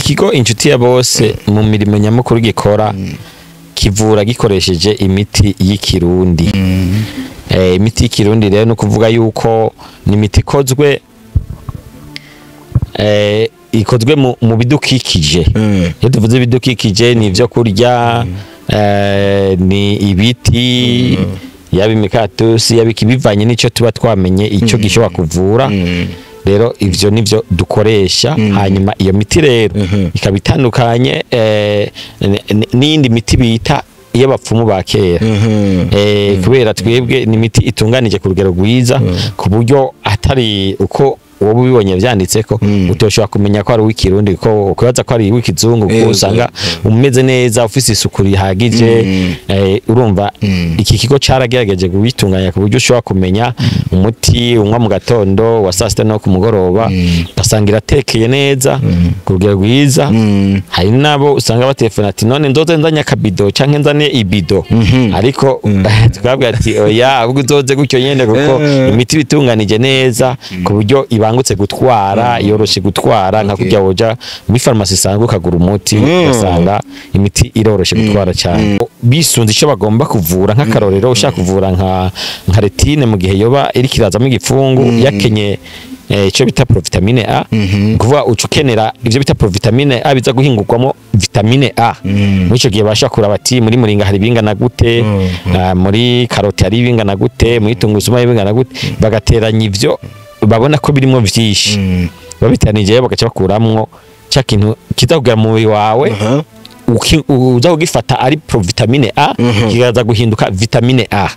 Iki kigo Inshuti ya Bose mu mirimo nyamukuru gikora, kivura gikoresheje imiti y'ikirundi. Imiti y'ikirundi rero ni ukuvuga yuko ni imiti ikozwe ikozwe mu bidukikije. Iyo tuvuze ibidukikije, ni ibyo kurya, ni ibiti, yaba imikatusi, yaba iki, bivanye n'icyo tuba twamenye icyo gishobora kuvura. Rero ivyo nivyo dukoresha. Hanyuma iyo miti rero ikaba itandukanye n'iyindi miti bita iy'abapfumu ba kera, kubera twebwe ni imiti itunganije ku rugero rwiza, ku buryo atari uko wowe ubibonye vyanditseko utoshobora kumenya ko ari uw'ikirundi, ko ukwibaza ko ari uw'ikizungu, kuko usanga umeze neza, ufise isuku rihagije. Urumva iki kigo caragerageje kubitunganya ku buryo ushobora kumenya umuti unywa mu gatondo, wa saa sita no ku mugoroba, ugasanga iratekeye neza ku rugero rwiza. Hari nabo usanga batelefona ati: "None nzoze nzanye akabido canke nzane ibido?" Ariko tukabwira ati: "Oya, ahubwo uzoze gutyo nyene," kuko imiti itunganije neza ku buryo ibangutse gutwara, yoroshe gutwara, nka kurya woja muri farumasi isanzwe ukagura umuti, ugasanga imiti iroroshe gutwara cyane bisunze icyo bagomba kuvura. Nk'akarorero, ushaka kuvura nka rétine, mu gihe yoba iriko irazamo igipfungu, yakenye icyo bita provitamine A, ni kuvuga uca ukenera ivyo bita provitamine A biza guhingurwamo vitamine A. Muri ico gihe basha kuraba ati: muri muringa hari bingana gute, muri karoti hari bingana gute, muri tungurusumu hari bingana gute? Bagateranya ivyo babona ko birimo vyinshi, babiteranije bagaca bakuramwo ca kintu kiza kugera mu mubiri wawe, uza kugifata ari provitamine A, kikaza guhinduka vitamine A.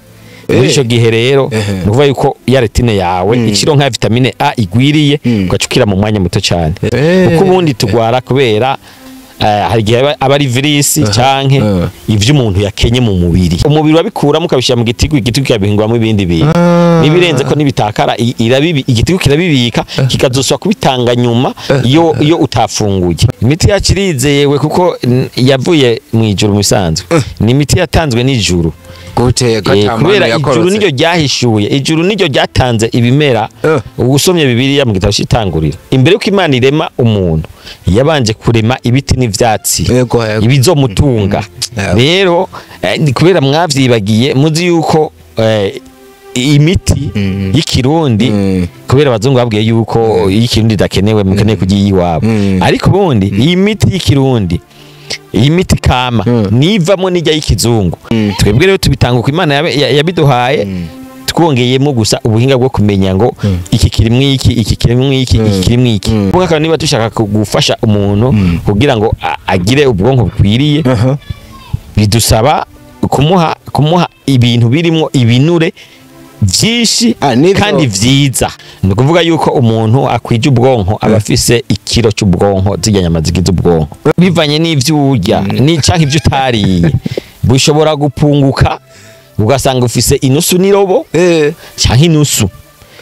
Muri ico gihe rero, ni ukuvuga yuko ya rétine yawe ikironka ya vitamine A igwiriye, ugaca ukira mu mwanya muto cyane. Kuko ubundi tugwara kubera hari igihe aba ari virus canke ivyo umuntu yakenye mu mubiri, umubiri wabikuramo ukabishyira mu gitigu, igitigu kikabihinguramo ibindi bintu. Nibirenze ko nibitakara, igitigu kirabibika, kikazosubira kubitanga nyuma iyo utafunguye. Imiti yacu irizewe kuko yavuye mu ijuru. Mu bisanzwe ni imiti yatanzwe n'ijuru. Gute ko ata Kubera manu ijuru yakorotse? Niryo ryahishuye, ijuru niryo ryatanze ibimera. Usomye Bibiliya mu gitabo cy'Itanguriro, imbere yuko Imana irema umuntu, yabanje kurema ibiti n'ivyatsi Yego, yego. ibizomutunga. Rero ni kubera mwavyibagiye, muzi yuko imiti y'ikirundi, kubera abazungu babwiye yuko iy'ikirundi idakenewe, mukeneye kurya iyiwabo. Ariko ubundi iyi miti y'ikirundi, iyi miti kama, nivamo n'ijya y'ikizungu. Twebwe rero tubitanga uko Imana yabiduhaye, twongeyemo gusa ubuhinga bwo kumenya ngo iki kirimwo iki, iki kirimwo iki, iki kirimwo iki. Kuko niba dushaka gufasha umuntu kugira ngo agire ubwonko bukwiriye, bidusaba kumuha ibintu birimo ibinure byinshi Ah, nivyo. kandi vyiza. Ni ukuvuga yuko umuntu akwije ubwonko aba afise ikiro cy'ubwonko, zirya nyama zigize ubwonko. Bivanye n'ivyo urya ni canke ivyo utariye, bushobora gupunguka, ugasanga ufise inusu n'irobo canke inusu.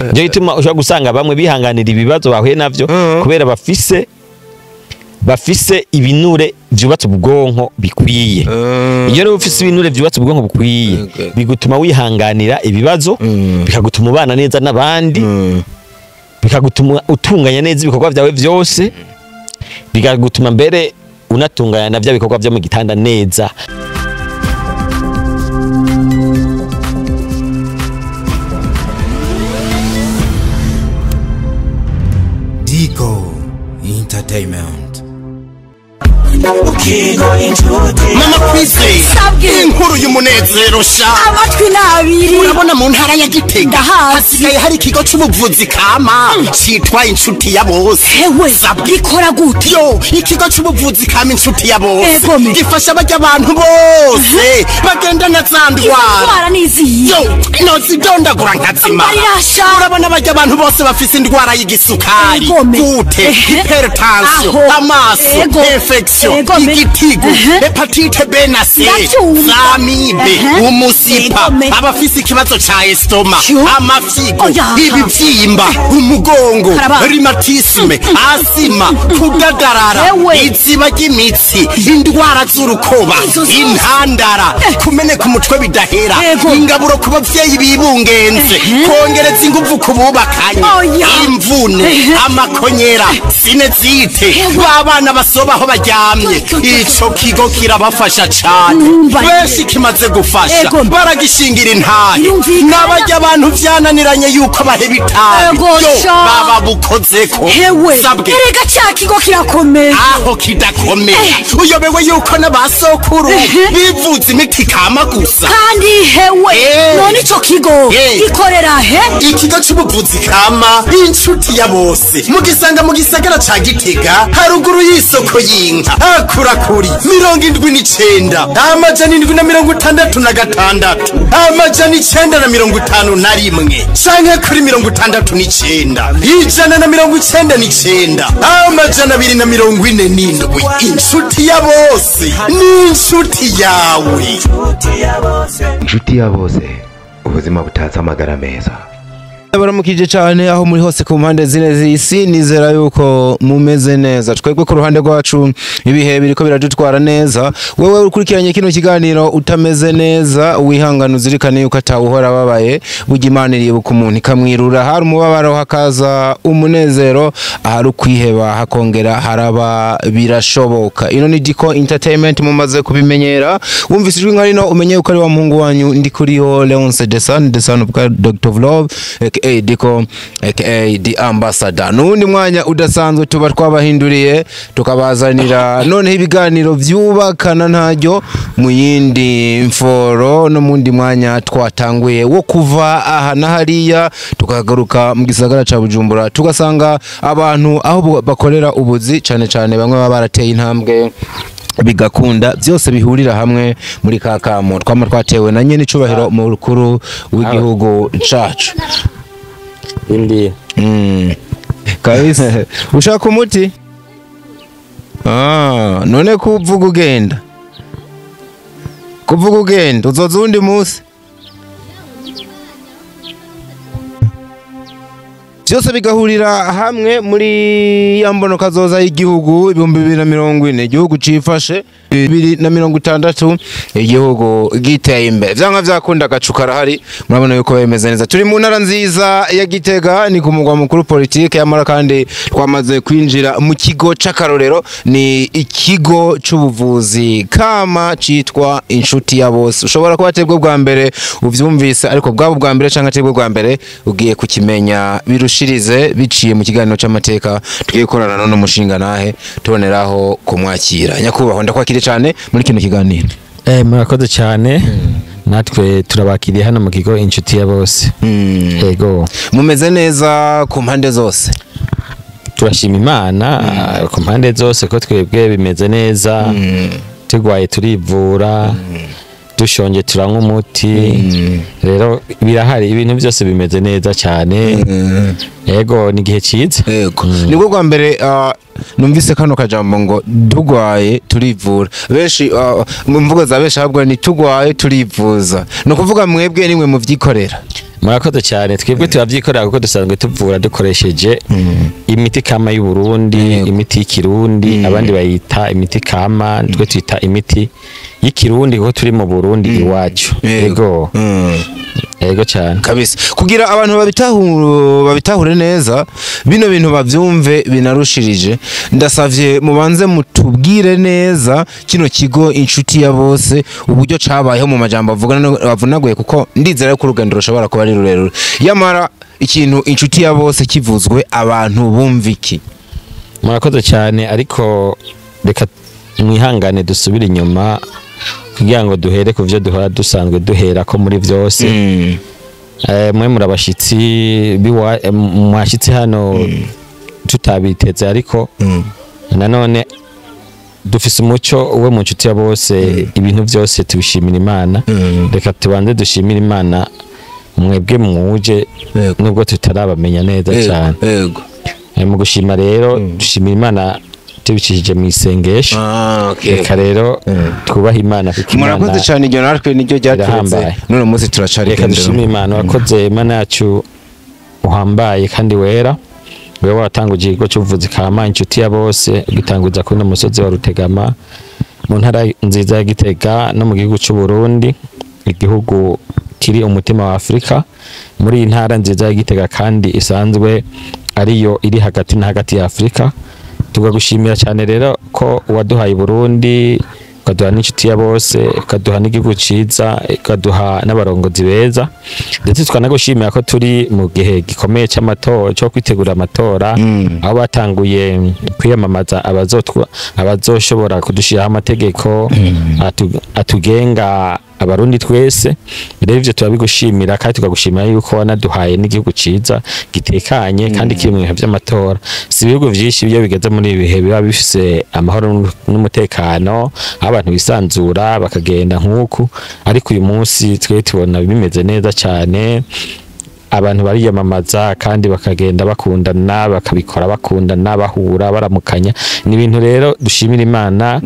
Nico gituma ushobora gusanga bamwe bihanganira ibibazo bahuye navyo, kubera bafise ibinure vyubatse ubwonko bikwiye. Iyo rero ufise ibinure vyubatse ubwonko bukwiye, bigutuma wihanganira ibibazo, bikagutuma ubana neza n'abandi, bikagutuma utunganya neza ibikorwa vyawe vyose, bikagutuma mbere unatunganya na vya bikorwa vyo mu gitanda neza. Digo Entertainment. Mama Kwizera, inkuru y'umunezero sha! Amatwi n'abiri. Urabona mu ntara ya Gitega Ndahazi. hasigaye hari ikigo c'ubuvuzi kama citwa Inshuti ya Bose. Hewe! Sabwe. Gikora gute? Yo, ikigo c'ubuvuzi kama Inshuti ya Bose Egome. gifasha barya abantu bose bagendana za ndwara. Indwara n'iziyi? Yo, nozidondagura nkazimara. Mbarirasha. Urabona barya abantu bose bafise indwara y'igisukari, Egome. gute, hypertension, Aho. amaso, Ego. infection. Igitigu, hépatite B na C, amibe, umusipa, abafise ikibazo ca estomac, amafyigo, ibivyimba, umugongo, rhumatisme, asima, kudadarara, iziba ry'imitsi, indwara z'urukoba, intandara, kumeneka umutwe bidahera, ingaburo ku bavyeyi bibungenze, kongereza inguvu ku bubakanye, imvune, amakonyera, sinezite, babana basoba aho baryamye. Ico kigo kirabafasha cane, benshi kimaze gufasha baragishingira intahe, n'abarya abantu vyananiranye yuko baheba itabi yo baba bukozeko. Sabwe erega ca kigo kirakomeye, aho kidakomeye uyobewe yuko n'abasokuru bivuza imiti kama gusa. Kandi hewe none ico kigo gikorera he? Ikigo c'ubuvuzi kama Inshuti ya Bose mugisanga mu gisagara ca Gitega, haruguru y'isoko y'inka, hakurakuri 79 766 951 canke kuri 69 199 247. Inshuti ya Bose ni inshuti yawe. Inshuti ya Bose, ubuzima butatse amagara meza. Baramukije cyane aho muri hose ku mpande zine z'isi, nizera yuko mumeze neza. Twebwe ku ruhande rwacu ibihe biriko biradutwara neza. Wewe ukurikiranye kino kiganiro utameze neza, wihangana uzirikane yuko atawuhora babaye. Burya Imana iribuka umuntu ikamwirura, hari umubabaro hakaza umunezero, ahari ukwiheba hakongera haraba birashoboka. Ino ni Diko Entertainment, mumaze kubimenyera. Wumvise ijwi nka rino umenye yuko ari wa muhungu wanyu Ndikuriyo Leonce Desan, Desan ubwa Dr. Love aka Diko aka The Ambassador. Nundi mwanya udasanzwe tuba twabahinduriye tukabazanira noneho ibiganiro byubakana ntaryo mu yindi mforo no mundi mwanya twatanguye wo kuva aha na hariya tukagaruka mu gisagara ca Bujumbura, tugasanga abantu aho bakorera ubuzi cane cane bamwe baba barateye intambwe bigakunda, byose bihurira hamwe muri kakamo twama twatewe na nyene icubahiro mukuru w'igihugu cacu. Indi kabisa ushaka umuti? None kuvuga ugenda, kuvuga ugenda uzoza undi munsi. Byose bigahurira hamwe muri ya mbono kazoza y'igihugu 2040, igihugu cifashe 2060, igihugu giteye imbere. Vyanka vyakunda gacukara hari, murabona yuko bemeze neza. Turi mu ntara nziza ya Gitega, ni ku mugwa mukuru politike yamara, kandi twamaze kwinjira mu kigo c'akarorero, ni ikigo c'ubuvuzi kama citwa Inshuti ya Bose. Ushobora kuba atebwe bwa mbere uvyumvise, ariko bwabo bwa mbere canke atebwe bwa mbere ugiye kukimenya birushirize biciye mu kiganiro c'amateka tugiye gukorana none umushinga nahe tuboneraho kumwakira. Nyakubahwa ndakwakire cyane muri kino kiganiro. Murakoze cyane. Natwe turabakiriye hano mu kigo Inshuti ya Bose. Yego, mumeze neza ku mpande zose? Turashima Imana ku mpande zose ko twebwe bimeze neza. Tugwaye turivura, dushonje turanywa umuti, rero birahari ibintu byose bimeze neza cyane. Yego, ni igihe cyiza. Yego, nibwo bwa mbere numvise kano kajambo ngo tugwaye turivura. Benshi mu mvugo za benshi ahubwo ni tugwaye turivuza. No kuvuga mwebwe nimwe muvyikorera. Murakoze cyane, twebwe turavyikorera kuko dusanzwe tuvura dukoresheje imiti kama y'u Burundi, imiti y'ikirundi, abandi bayita imiti kama, twe twita imiti y'ikirundi kuko turi mu Burundi iwacu. Yego. Yego cyane. Kabisa. Kugira abantu babitahure neza, bino bintu bavyumve binarushirije, ndasavye mubanze mutubwire neza kino kigo Inshuti ya Bose uburyo cabayeho mu majambo avunaguye, kuko ndizera ko urugendo rushobora kuba ari rurerure. Yamara ikintu Inshuti ya Bose kivuzwe abantu bumva iki? Murakoze cyane, ariko reka mwihangane dusubire inyuma kugira ngo duhere ku byo duhora dusanzwe duhera ko muri byose. Mwe murabashitsi mwashitsi hano tutabiteze, ariko nanone dufise umuco we mu Nshuti ya Bose, ibintu byose tubishimira Imana. Reka tubanze dushimira Imana mwebwe mwuje nubwo tutarabamenya neza cyane. Mu gushima rero dushimira Imana Tubicishije mu isengesho. Reka rero twubahe Imana kuko Imana Murakoze cyane, iryo natwe niryo ryaturutse irahambaye. None munsi turacari. Reka dushime Imana. Wakoze Imana yacu uhambaye kandi wera, wewe watanguje ikigo cy'ubuvuzi kama Inshuti ya Bose, ugitanguza kuri uno musozi wa Rutegama mu ntara nziza ya Gitega no mu gihugu cy'u Burundi, igihugu kiri umutima wa Afurika, muri iyi ntara nziza ya Gitega kandi isanzwe ariyo iri hagati na hagati ya Afurika. Tukagushimira cyane rero ko waduhaye Burundi, ukaduha n'Inshuti ya Bose, ukaduha n'igihugu ciza, ukaduha n'abarongozi beza. Ndetse tukanagushimira ko turi mu gihe gikomeye cy'amatora, cyo kwitegura amatora, aho batanguye kwiyamamaza abazoshobora kudushiraho amategeko atugenga Abarundi twese. Rero ivyo turabigushimira, kandi tukagushimira yuko wanaduhaye n'igihugu ciza gitekanye kandi kiri mu bihe vy'amatora. Si ibihugu vyinshi iyo bigeze muri ibi bihe biba bifise amahoro n'umutekano, aho abantu bisanzura bakagenda nk'uku, ariko uyu munsi twe tubona bimeze neza cyane. Abantu bariyamamaza kandi bakagenda bakundana, bakabikora bakundana, bahura, baramukanya. Ni ibintu rero dushimira Imana.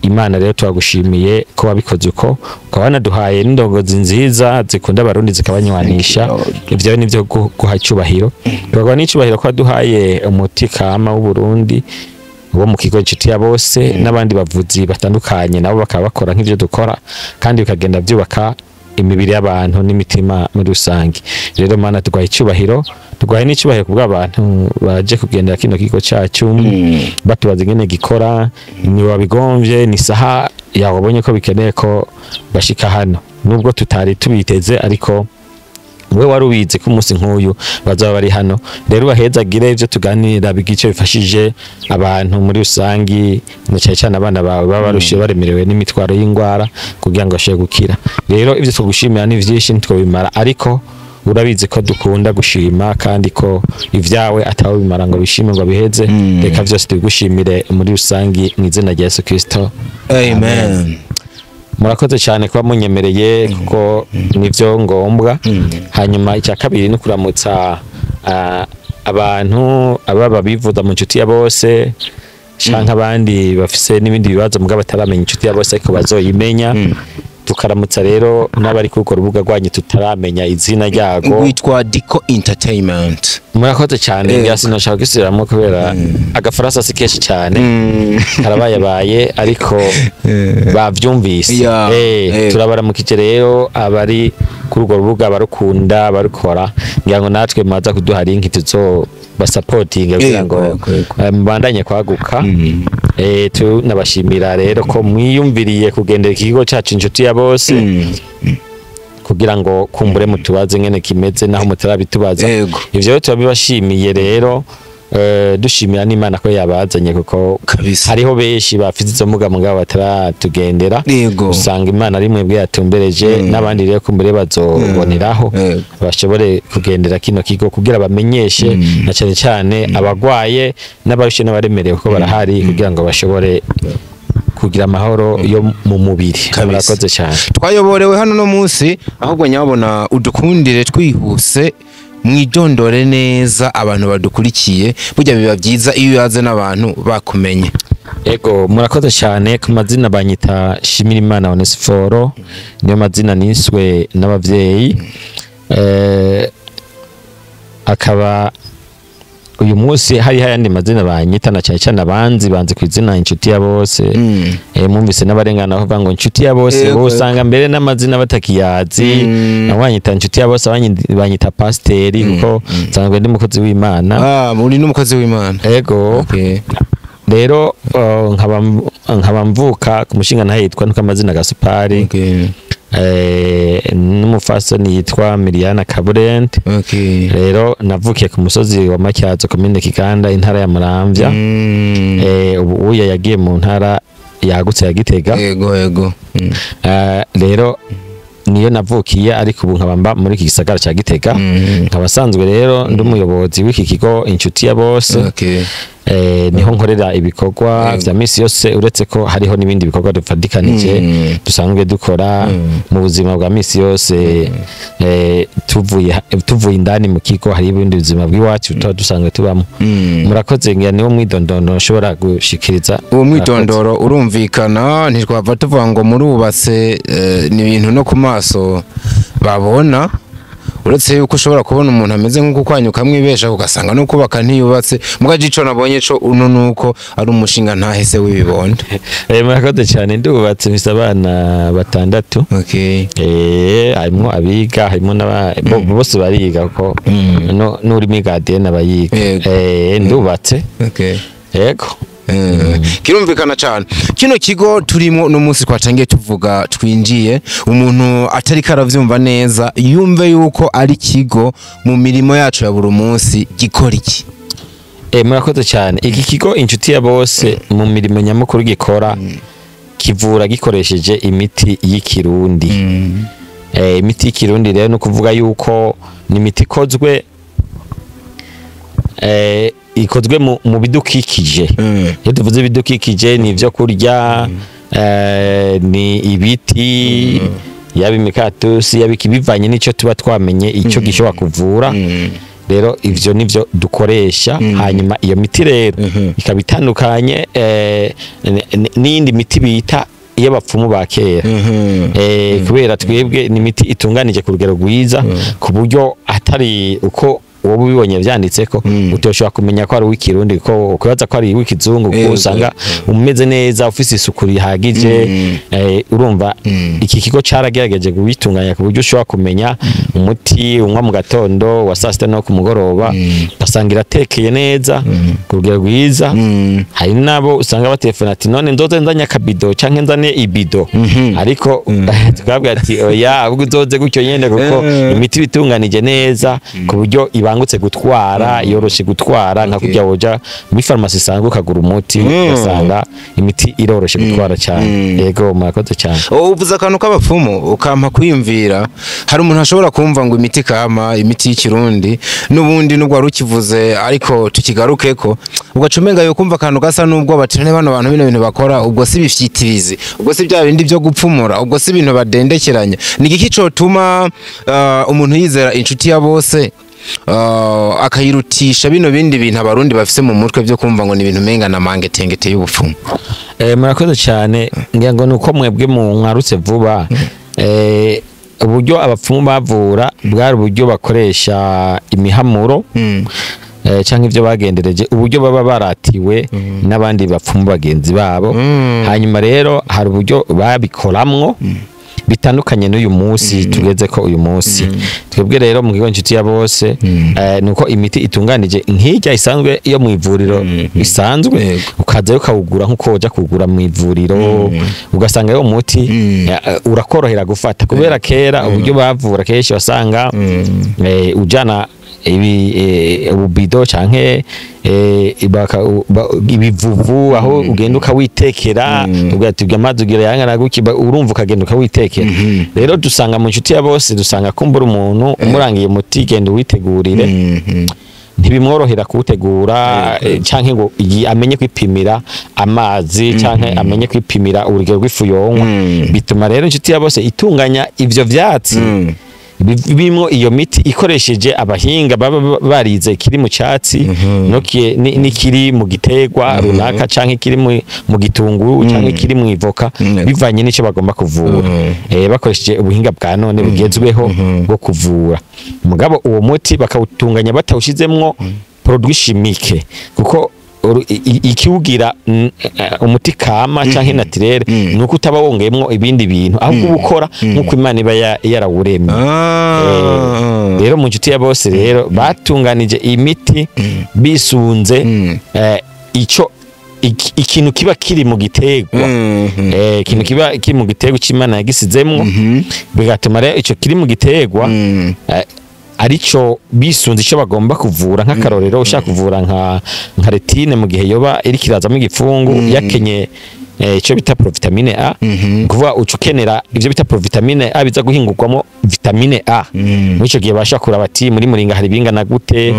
Imana rero turagushimiye ko wabikoze uko, ukaba wanaduhaye n'indongozi nziza zikunda Abarundi zikabanywanisha. Ivyo ni byo guha icyubahiro. Tukaguha n'icubahiro ko waduhaye umuti kama w'Uburundi wo mu kigo Inshuti ya Bose, n'abandi bavuzi batandukanye nabo bakaba bakora nk'ivyo dukora, kandi bikagenda byubaka imibiri y'abantu n'imitima muri rusange. Rero Mana, tuguhaye icyubahiro, tuguhaye n'icyubahiro kubw'abantu baje kugendera kino kigo cyacu, batubaza ingene gikora. Ni wabigombye, ni saha yabonye ko bikeneye ko bashika hano, nubwo tutari tubiteze, ariko we wari ubizi ko umunsi nk'uyu bazaba bari hano. Rero bahezagire ivyo tuganira bigice bifashije abantu muri rusangi, na cyane cyane abana bawe baba barushiye baremerewe n'imitwaro y'ingwara, kugira ngo bashobore gukira. Rero ivyo tugushimira ni vyinshi ntitwobimara, ariko urabizi ko dukunda gushima, kandi ko ivyawe atawe bimara ngo bishime ngo biheze. Reka vyose tubigushimire muri rusangi mu izina rya Yesu Kristo. Amen. Murakoze cyane kuba munyemereye, kuko nivyo ngombwa. Hanyuma icya kabiri ni kuramutsa abantu ababa bivuza mu Nshuti ya Bose, canke abandi bafise n'ibindi bibazo mugabo bataramenya Inshuti ya Bose ariko bazoyimenya. Tukaramutsa rero n'abari kuri urwo rubuga rwanyu tutaramenya izina ryago. Witwa Dico Entertainment. Murakoze cyane. Yego. Ngira sinashaka gusubiramo kubera agafaransa si kenshi cyane, karabayabaye, ariko bavyumvise. Turabaramukije rero abari kuri urwo rubuga, barukunda, barukora. Ngira ngo natwe maza kuduha link tuzo basapotinga kugira ngo Yego. mubandanye kwaguka. Tunabashimira rero ko mwiyumviriye kugendera ikigo cacu Inshuti ya Bose, kugira ngo kumbure mutubaze ngene kimeze naho mutarabitubaza. Ivyo rero turabibashimiye rero, dushimira n'Imana ko yabazanye, kuko Kabisa. hariho benshi bafite izo muga mugabo bataratugendera. Usanga Imana ari mwebwe yatumbereje, n'abandi rero kumbure bazoboneraho bashobore kugendera kino kigo kugira bamenyeshe na cyane cyane abagwaye n'abarushe n'abaremerewe ko barahari, kugira ngo bashobore kugira amahoro yo mu mubiri. Kabisa. Murakoze cyane. Twayoborewe hano no munsi, ahubwo nyabona udukundire twihuse mwidondore neza abantu badukurikiye. Burya biba byiza iyo uyaze n'abantu bakumenye. Ego, murakoze cyane. Ku mazina banyita Shimirimana Onesiforo, niyo mazina niswe n'abavyeyi. Akaba uyu munsi hari hayandi mazina banyita, na cyane cyane abanzi banzi ku izina Inshuti ya Bose. Mwumvise n'abarengana bavuga ngo Inshuti ya Bose, bo usanga mbere n'amazina batakiyazi. Abanyita Inshuti ya Bose, banyita pasiteri, kuko nsanzwe ndi umukozi w'Imana. Ah, muri n'umukozi w'Imana. Ego. Rero nkaba mvuka ku mushinga naho yitwa nuko amazina Gasupari, n'umufasoni yitwa Miriana Kaburende. Rero navukiye ku musozi wa Matyazo, komine Kiganda, intara ya Muramvya. Ubu uya yagiye mu ntara yagutse ya Gitega. Yego yego. Rero niyo navukiye, ariko ubu nkaba mba muri iki gisagara ca Gitega. Nkaba asanzwe rero ndi umuyobozi w'iki kigo Inshuti ya Bose. Niho nkorera ibikorwa vya misi yose, uretse ko hariho n'ibindi bikorwa dufadikanije dusanzwe dukora mu buzima bwa misi yose. Tuvuye indani mu kigo, hari ibindi buzima bw'iwacu tuba dusanzwe tubamo. Murakoze, ngira niwo mwidondoro nshobora gushikiriza. Uwo mwidondoro urumvikana, ntitwava tuvuga ngo murubatse, ni ibintu no ku maso babona, uretse yuko ushobora kubona umuntu ameze nk'uko kwanyuka kamwibesha ugasanga no kubaka ntiyubatse. Mugaje ico nabonye co uno nuko ari umushinga ntahese w'ibibondo. Murakoze cyane, ndubatse, mfise abana 6. Harimo abiga, harimo n'aba bose bariga, kuko no n'uri muri gardienne abayiga. Ndubatse. Yego. Kirumvikana cyane. Kino kigo turimo no munsi twatangiye tuvuga twinjiye, umuntu atari karavyumva neza yumve yuko ari kigo mu mirimo yacu ya buri munsi gikora iki? Murakoze cyane. Iki kigo Inshuti ya Bose mu mirimo nyamukuru gikora, kivura gikoresheje imiti y'ikirundi. Imiti y'ikirundi rero no kuvuga yuko ni imiti ikozwe mu bidukikije. Iyo tuvuze ibidukikije, ni ibyo kurya, ni ibiti, yaba imikatusi, yaba ikibivanye n'icyo tuba twamenye icyo gishobora kuvura. Rero ivyo nivyo dukoresha. Hanyuma iyo miti rero ikaba itandukanye n'iyindi miti bita iyo abapfumu ba kera, kubera twebwe ni imiti itunganije ku rugero rwiza, ku buryo atari uko wowe ubibonye vyanditse ko utoshobora kumenya ko ari uw'ikirundi, ko ukubaza ko ari uw'ikizungu, kuko usanga umeze neza, ufise isuku rihagije. Urumva iki kigo caragerageje kubitunganya ku buryo ushobora kumenya umuti unywa mu gatondo, wa saa sita no ku mugoroba, ugasanga iratekeye neza ku rugero rwiza. Hari nabo usanga batelefona ati: "None nzoze nzanye akabido canke nzane ibido?" Ariko tukabwira ati: "Oya, ahubwo uzoze gutyo nyene", kuko imiti bitunganije neza ku buryo ibangutse gutwara, yoroshe gutwara, nka kurya woja muri farumasi isanzwe ukagura umuti, ugasanga imiti iroroshe gutwara cyane. Yego, murakoze cyane. Uvuze akantu k'abapfumu ukampa kwiyumvira. Hari umuntu ashobora kumva ngo imiti kama, imiti y'ikirundi, n'ubundi nubwo wari ukivuze ariko tukigarukeko, ugaca umenga yo kumva akantu gasa n'ubwo batene bano bantu bino bintu bakora, ubwo si bifyitirizi, ubwo si bya bindi byo gupfumura, ubwo si ibintu badendekeranya. Ni igiki cotuma umuntu yizera Inshuti ya Bose, akayirutisha bino bindi bintu abarundi bafise mu mutwe byo kumva ngo ni ibintu umenga na mangetengete y'ubupfumu? Murakoze cyane. Ngira ngo nuko mwebwe mu mwarutse vuba. Uburyo abapfumu bavura bwari uburyo bakoresha imihamuro canke ivyo bagendereje, uburyo baba baratiwe n'abandi bapfumu bagenzi babo. Hanyuma rero hari uburyo babikoramwo bitandukanye n'uyu munsi tugeze ko. Uyu munsi twebwe rero mu kigo Inshuti ya Bose, nuko imiti itunganije nk'ijya isanzwe iyo mu ivuriro isanzwe, ukazayo ukawugura nk'uko uja kugura mu ivuriro, ugasanga yo muti urakorohera gufata, kubera kera uburyo bavura kenshi wasanga ujana ibi ububido canke ibivuvu, aho ugenda ukawitekera, ugatuga amazi ugira yangana guki, urumva ukagenda ukawitekera. Rero dusanga mu Nshuti ya Bose, dusanga kumbura umuntu umurangiye umuti, genda uwitegurire, ntibimworohera kuwutegura, canke ngo amenye kwipimira amazi canke amenye kwipimira urugero rw'ifu yonywa. Bituma rero Inshuti ya Bose itunganya ivyo vyatsi bimwo iyo miti ikoresheje abahinga baba barize ikiri mu cyatsi no n'ikiri mu giterwa runaka, canke ikiri mu gitunguru, canke ikiri mu ivoka, bivanye n'ico bagomba kuvura, bakoresheje ubuhinga bwa none bugezweho bwo kuvura. Mugabo uwo muti bakawutunganya batawushizemwo produit chimique, kuko ikiwugira umuti kama canke naturel nuko utaba wongeyemwo ibindi bintu, ahubwo uba ukora nkuko Imana iba yarawuremye. Rero mu Nshuti ya Bose rero batunganije imiti bisunze ico ikintu kiba kiri mu giterwa, ikintu kiba kiri mu giterwa c'Imana yagisizemwo, bigatuma rero ico kiri mu giterwa arico bisunze ico bagomba kuvura. Nk'akarorero, ushaka kuvura nka rétine mu gihe yoba iri kirazamo igipfungu yakenye Icyo bita provitamine A, kuvuga uca ukenera ivyo bita provitamine A biza guhingurwamo vitamine A. Muri ico gihe basha kuraba ati muri muringa hari bingana gute,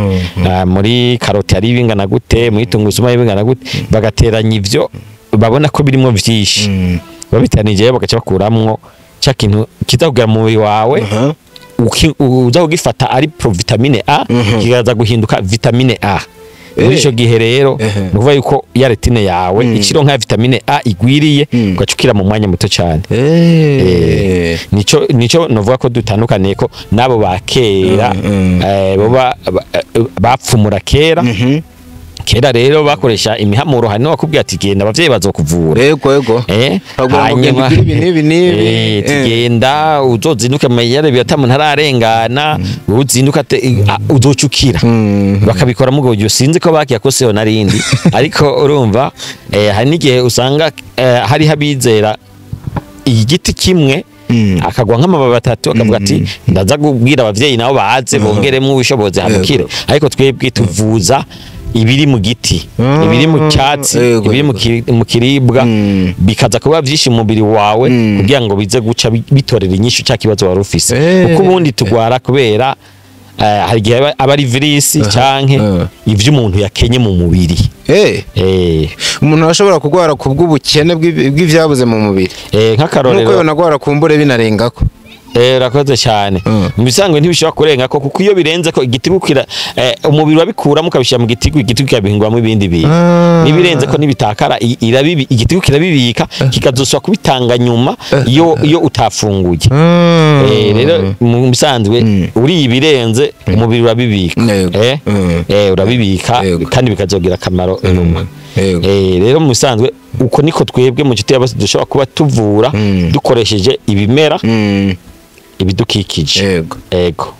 muri karoti hari bingana gute, muri tungurusumu hari bingana gute, bagateranya ivyo babona ko birimo vyinshi, babiteranije bagaca bakuramwo ca kintu kiza kugera mu mubiri wawe, uza kugifata ari provitamine A, kikaza guhinduka vitamine A. Muri ico gihe rero ni ukuvuga yuko ya retine yawe ikironka ya vitamine A igwiriye, ugacukira mu mwanya muto cyane. Nico novuga ko dutandukaniye ko nabo ba kera, boba bapfumura kera. Kera rero bakoresha imihamuro, hari n'uwakubwira ati genda abavyeyi bazokuvura. Yego. Bagomba kugenda ugira ibi n'ibi n'ibi. Tugenda uzozinduke mu mayere biyatamu ntararengana, uzinduka uzocukira. Bakabikora mu buryo sinzi ko bakiyakoseho narindi, ariko urumva hari n'igihe usanga hari habizera igiti kimwe, akagwa nk'amababi atatu, akavuga ati ndaza kubwira abavyeyi nabo baze bongeremwo ubushobozi hamukire. Ariko twebwe tuvuza ibiri mu giti, ibiri mu cyatsi, ibiri mu kiribwa, bikaza kuba byinshi mu mubiri wawe kugira ngo bize guca bitorera inyishu cya kibazo wari ufise. Kuko ubundi tugwara kubera hari igihe aba ari virisi canke ivyo umuntu yakenye mu mubiri. Umuntu arashobora kugwara ku bw'ubukene bw'ivyabuze mu mubiri. Nk'akarorero nuko yonagwara kumbure binarengako. Urakoze cyane. Mu bisanzwe ntibishobora kurenga ko, kuko iyo birenze ko igitigu kira umubiri wabikuramo ukabishyira mu gitigu, igitigu kikabihingwamo ibindi bintu. Nibirenze ko nibitakara, irabibi igitigu kirabibika kikazoswa kubitanga nyuma iyo utafunguye. Rero mu bisanzwe uri ibirenze umubiri urabibika. Urabibika kandi bikazogira akamaro nyuma. Rero mu bisanzwe uko niko twebwe mu nshuti y'abose dushobora kuba tuvura dukoresheje ibimera, ibidukikije. Yego.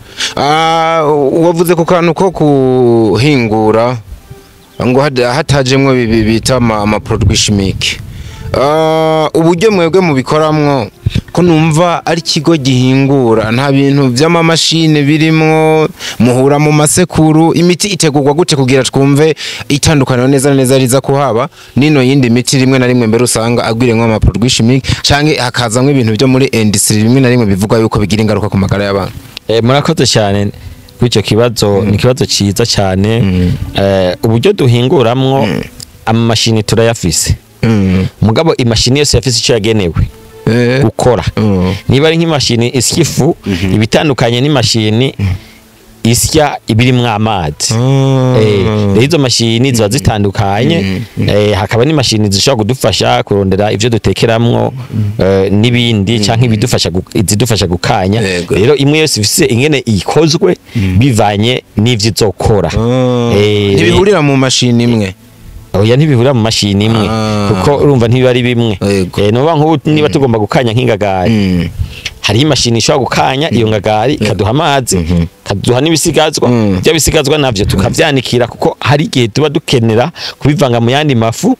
Wavuze ku kantu ko kuhingura ngo hatajemwo bita ama produits chimiques. Uburyo mwebwe mubikoramwo ko numva ari ikigo gihingura, nta bintu vy'amamashine birimwo, muhura mu masekuru, imiti itegurwa gute kugira twumve itandukaniro neza neza riza kuhaba nino yindi miti rimwe na rimwe mbere usanga agwiremwo ama produits chimiques canke hakazamwo ibintu byo muri industry rimwe na rimwe bivugwa yuko bigira ingaruka ku magara y'abantu? Murakoze cyane kuri ico kibazo, ni ikibazo ciza cyane. Uburyo duhinguramwo amamashini turayafise. Mugabo imashini yose yafise ico yagenewe gukora. Niba ari nk'imashini isya ifu, ibitandukanye n'imashini isya ibirimwo amazi. Rero izo mashini ziba zitandukanye, hakaba n'imashini zishobora kudufasha kurondera ivyo dutekeramwo, n'ibindi canke ibidufasha izidufasha gukanya. Rero imwe yose ifise ingene ikozwe bivanye n'ivyo izokora. Ntibihurira mu mashini imwe. Oya, ntibihurira mu mashini imwe, kuko urumva ntibiba ari bimwe. Nuba nk'ubu niba tugomba gukanya nk'ingagari, hari imashini ishobora gukanya iyo ngagari ikaduha amazi, ikaduha n'ibisigazwa. Bya bisigazwa navyo tukavyanikira, kuko hari igihe tuba dukenera kubivanga mu yandi mafu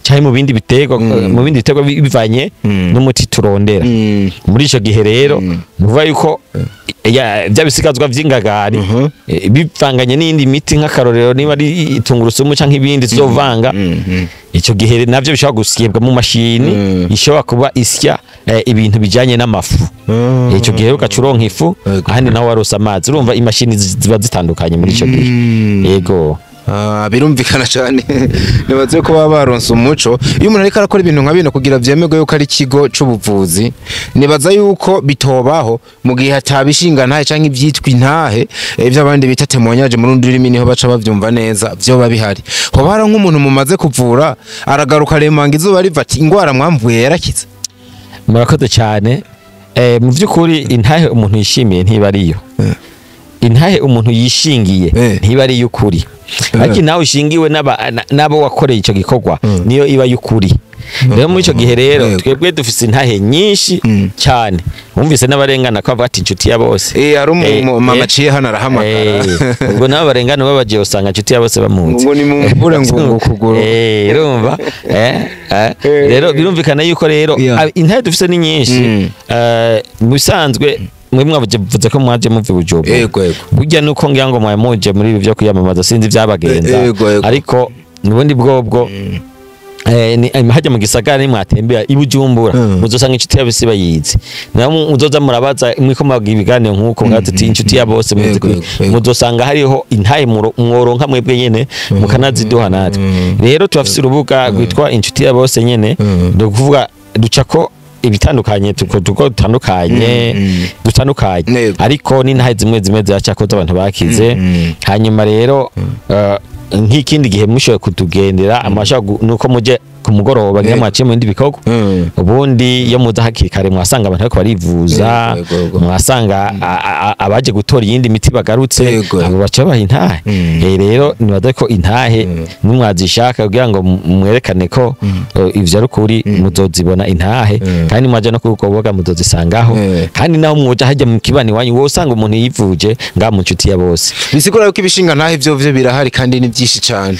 canke mu bindi biterwa, mu bindi biterwa bivanye n'umuti turondera. Muri ico gihe rero nuvuga yuko bya bisigazwa vy'ingagari bivanganye n'indi miti, nk'akarorero niba ari tungurusumu canke ibindi tuzovanga, ico gihe navyo bishobora gusyebwa mu mashini ishobora kuba isya ibintu bijanye n'amafu. Ico gihe ugacuronka ifu, ahandi naho warosa amazi. Urumva imashini ziba zitandukanye muri ico gihe. Yego. Birumvikana cyane. Nibaze ko baba baronse umuco. Iyo umuntu ariko arakora ibintu nka bino kugira vyemerwe yuko ari ikigo c'ubuvuzi, nibaza yuko bitobaho mu gihe hatabishinga ntahe canke ivyitwa intahe, ivyo abandi bita témoignage mu rundi rurimi niho baca bavyumva neza, vyoba bihari. Hoba hari nk'umuntu mumaze kuvura aragaruka aremanga izuba riva ati ingwara mwamvuye yarakize? Murakoze cyane. Mu vy'ukuri intahe umuntu yishimiye ntiba ariyo. Intahe umuntu yishingiye ntiba ari y'ukuri. Ariko nawe ushingiwe n'abo wakoreye ico gikorwa niyo iba y'ukuri. Rero muri ico gihe rero twebwe dufise intahe nyinshi cyane. Wumvise n'abarengana ko bavuga ati inshuti ya bose. Ari mama aciye hano arahamagara. Ubwo nabo barengana babagiye usanga inshuti ya bose bamunze. Ngo ni mumvure ngo kuguru. Urumva? Rero birumvikana yuko rero intahe dufise ni nyinshi. Mu bisanzwe mwe mwavuze ko mwaje muve Bujumbura. Yego. Burya nuko ngira ngo mwaje muje muri ibi byo kwiyamamaza sinzi vyabagenza. Ariko nubundi bwobwo Hajya mu gisagara nimwatembera i Bujumbura muzosanga inshuti ya bose bayizi, naho muzoza murabaza mwiko mwagira ibiganiro nk'uko mwati inshuti ya bose muzosanga hariho intahe mworonka mwebwe nyene mukanaziduha natwe. Rero turafise urubuga rwitwa inshuti ya bose nyene, ni ukuvuga ducako ibitandukanye tuko dutandukanye dutandukanye, ariko n'intahe zimwe zimwe ziracako z'abantu bakize. Hanyuma rero nk'ikindi gihe mushoboye kutugendera amasha nuko muje ku mugoroba ngira mwaciye mu bindi bikorwa, ubundi iyo muza hakiri kare mwasanga abantu bariko barivuza, mwasanga abaje gutora iyindi miti bagarutse, abo baca baha intahe. Rero nibaza ko intahe nimwazishaka kugira ngo mwerekane ko ivyo ari ukuri, muzozibona intahe, kandi mwaje no kurugoboga muzozisangaho, kandi naho mwoja hajya mu kibani wanyu wosanga umuntu yivuje nga mu nshuti ya bose. Bisigura yuko ibishinga ntahe ivyo vyo birahari kandi ni byinshi cyane.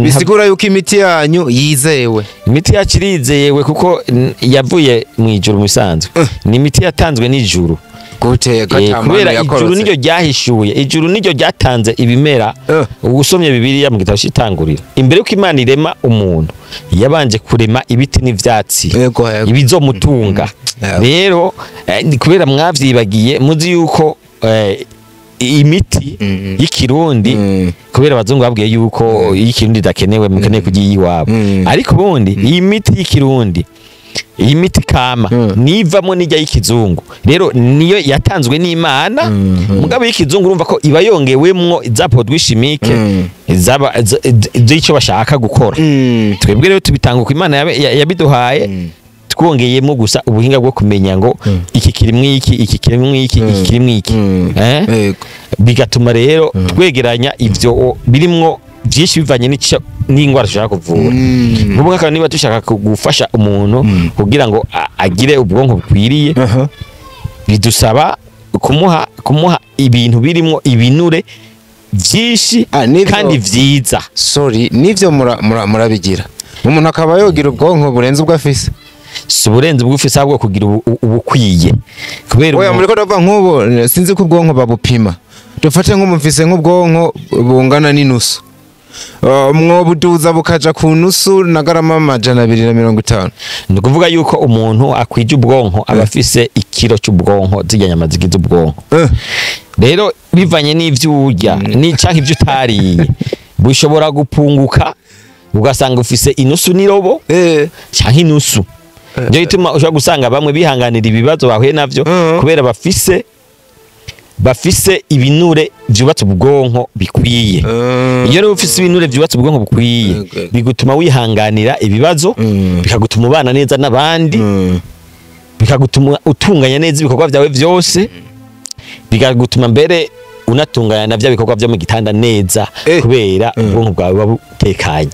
Bisigura yuko imiti yanyu yizewe. Imiti yacu irizewe kuko yavuye mu ijuru mu bisanzwe. Ni imiti yatanzwe n'ijuru. Kubera ijuru niryo ryahishuye, ijuru niryo ryatanze ibimera. Usomye Bibiliya mu gitabo cy'Itanguriro, imbere yuko Imana irema umuntu yabanje kurema ibiti n'ivyatsi ibizomutunga. Rero kubera mwavyibagiye muzi yuko imiti y'ikirundi, kubera abazungu babwiye yuko y'ikirundi idakenewe mukeneye kugiye iwabo, ariko ubundi iyi miti y'ikirundi, iyi miti kama nivamo n'ijya y'ikizungu, rero niyo yatanzwe n'Imana. Mugabo y'ikizungu urumva ko iba yongewemwo za produits chimiques zaba z'icyo bashaka gukora. Twebwe rero tubitanga uko Imana yabiduhaye, twongeyemo gusa ubuhinga bwo kumenya ngo iki kirimwe iki, iki kirimwe iki, iki kirimwe iki, bigatuma rero twegeranya ivyo birimwo byinshi bivanye n'ingwara dushaka kuvura. Nk'ubu nk'akantu niba dushaka gufasha umuntu kugira ngo agire ubwonko bukwiriye, bidusaba kumuha ibintu birimwo ibinure byinshi kandi vyiza. Sorry, nivyo murabigira umuntu akaba yogira ubwonko burenze ubwo afise. Si uburenze ubwo ufise ahubwo kugira ubukwiye. Kubera oya muriko ndavuga nk'ubu sinzi ko ubwonko babupima, dufate nk'umufise nk'ubwonko bungana n'inusu, mwobuduza bukaja ku nusu na garama 250. Ni ukuvuga yuko umuntu akwije ubwonko aba afise ikiro cy'ubwonko, zirya nyama zigize ubwonko. Rero bivanye n'ivyo urya canke ivyo utariye bushobora gupunguka ugasanga ufise inusu n'irobo canke inusu. Ndio ituma ushobora gusanga bamwe bihanganira ibibazo bahuye navyo kubera bafise ibinure vyubatse ubwonko bikwiye. Iyo rero ufise ibinure vyubatse ubwonko bukwiye, bigutuma wihanganira ibibazo, bikagutuma ubana neza n'abandi, bikagutuma utunganya neza ibikorwa vyawe vyose, bikagutuma mbere unatunganya na vya bikorwa vyo mu gitanda neza, kubera ubwonko bwawe buba butekanye.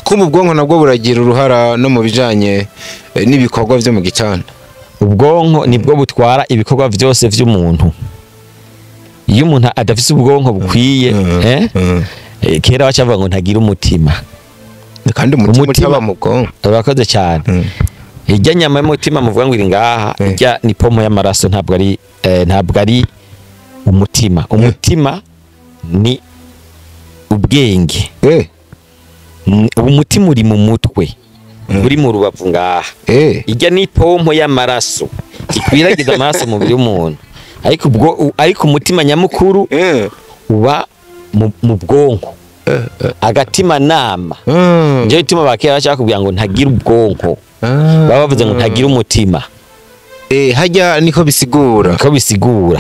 Kumva ubwonko nabwo buragira uruhara no mu bijanye n'ibikorwa vyo mu gitanda. Ubwonko nibwo butwara ibikorwa vyose vy'umuntu. Iyo umuntu adafise ubwonko bukwiye, kera bacavuga ngo ntagira umutima. Kandi umutima utaba mu bwonko. Urakoze cyane. Ijya nyama y'umutima muvuga ngo iri ngaha, ijya ni pomo y'amaraso, ntabwo ari umutima. Umutima ni ubwenge. Umutima uri mu mutwe, uri mu rubavu ngaha. Ijya ni pompo y'amaraso ikwiragiza amaraso mu mubiri w'umuntu, ariko ubwo ariko umutima nyamukuru uba mu bwonko, agatima nama. Nje ituma bakera bashaka kugira ngo ntagira ubwonko, baba bavuze ngo ntagira umutima. Hajya niko bisigura. Niko bisigura.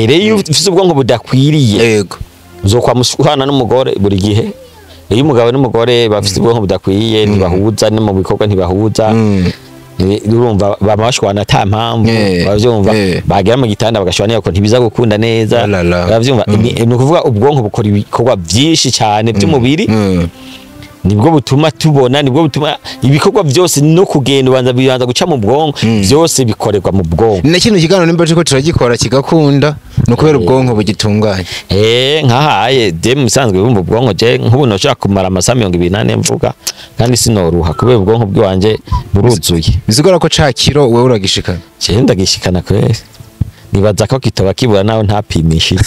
Rero iyo ufise ubwonko budakwiriye, yego, uzokwa mushwana n'umugore buri gihe. Iyo umugabo n'umugore bafise ubwonko budakwiye, ntibahuza no mu bikorwa ntibahuza. Urumva bamashwana ata mpamvu, bavyumva bagera mu gitanda bagashwana ko ntibiza gukunda neza, bavyumva. Ni ukuvuga ubwonko bukora ibikorwa byinshi cyane by'umubiri, nibwo butuma tubona, nibwo butuma ibikorwa byose no kugenda ubanza bibanza guca mu bwonko, byose bikorerwa mu bwonko. Na kino kiganiro nimba turiko turagikora kigakunda no kubera ubwonko bugitunganye. Nkahaye je musanzwe bumva ubwonko je nk'ubu noshaka kumara amasaha 24 mvuga kandi sinoruha kubera ubwonko bwanje buruzuye. Bisigura ko ca kiro wewe uragishikana? Je ndagishikana kwese. Nibaza ko kitoba kibura naho ntapimishije.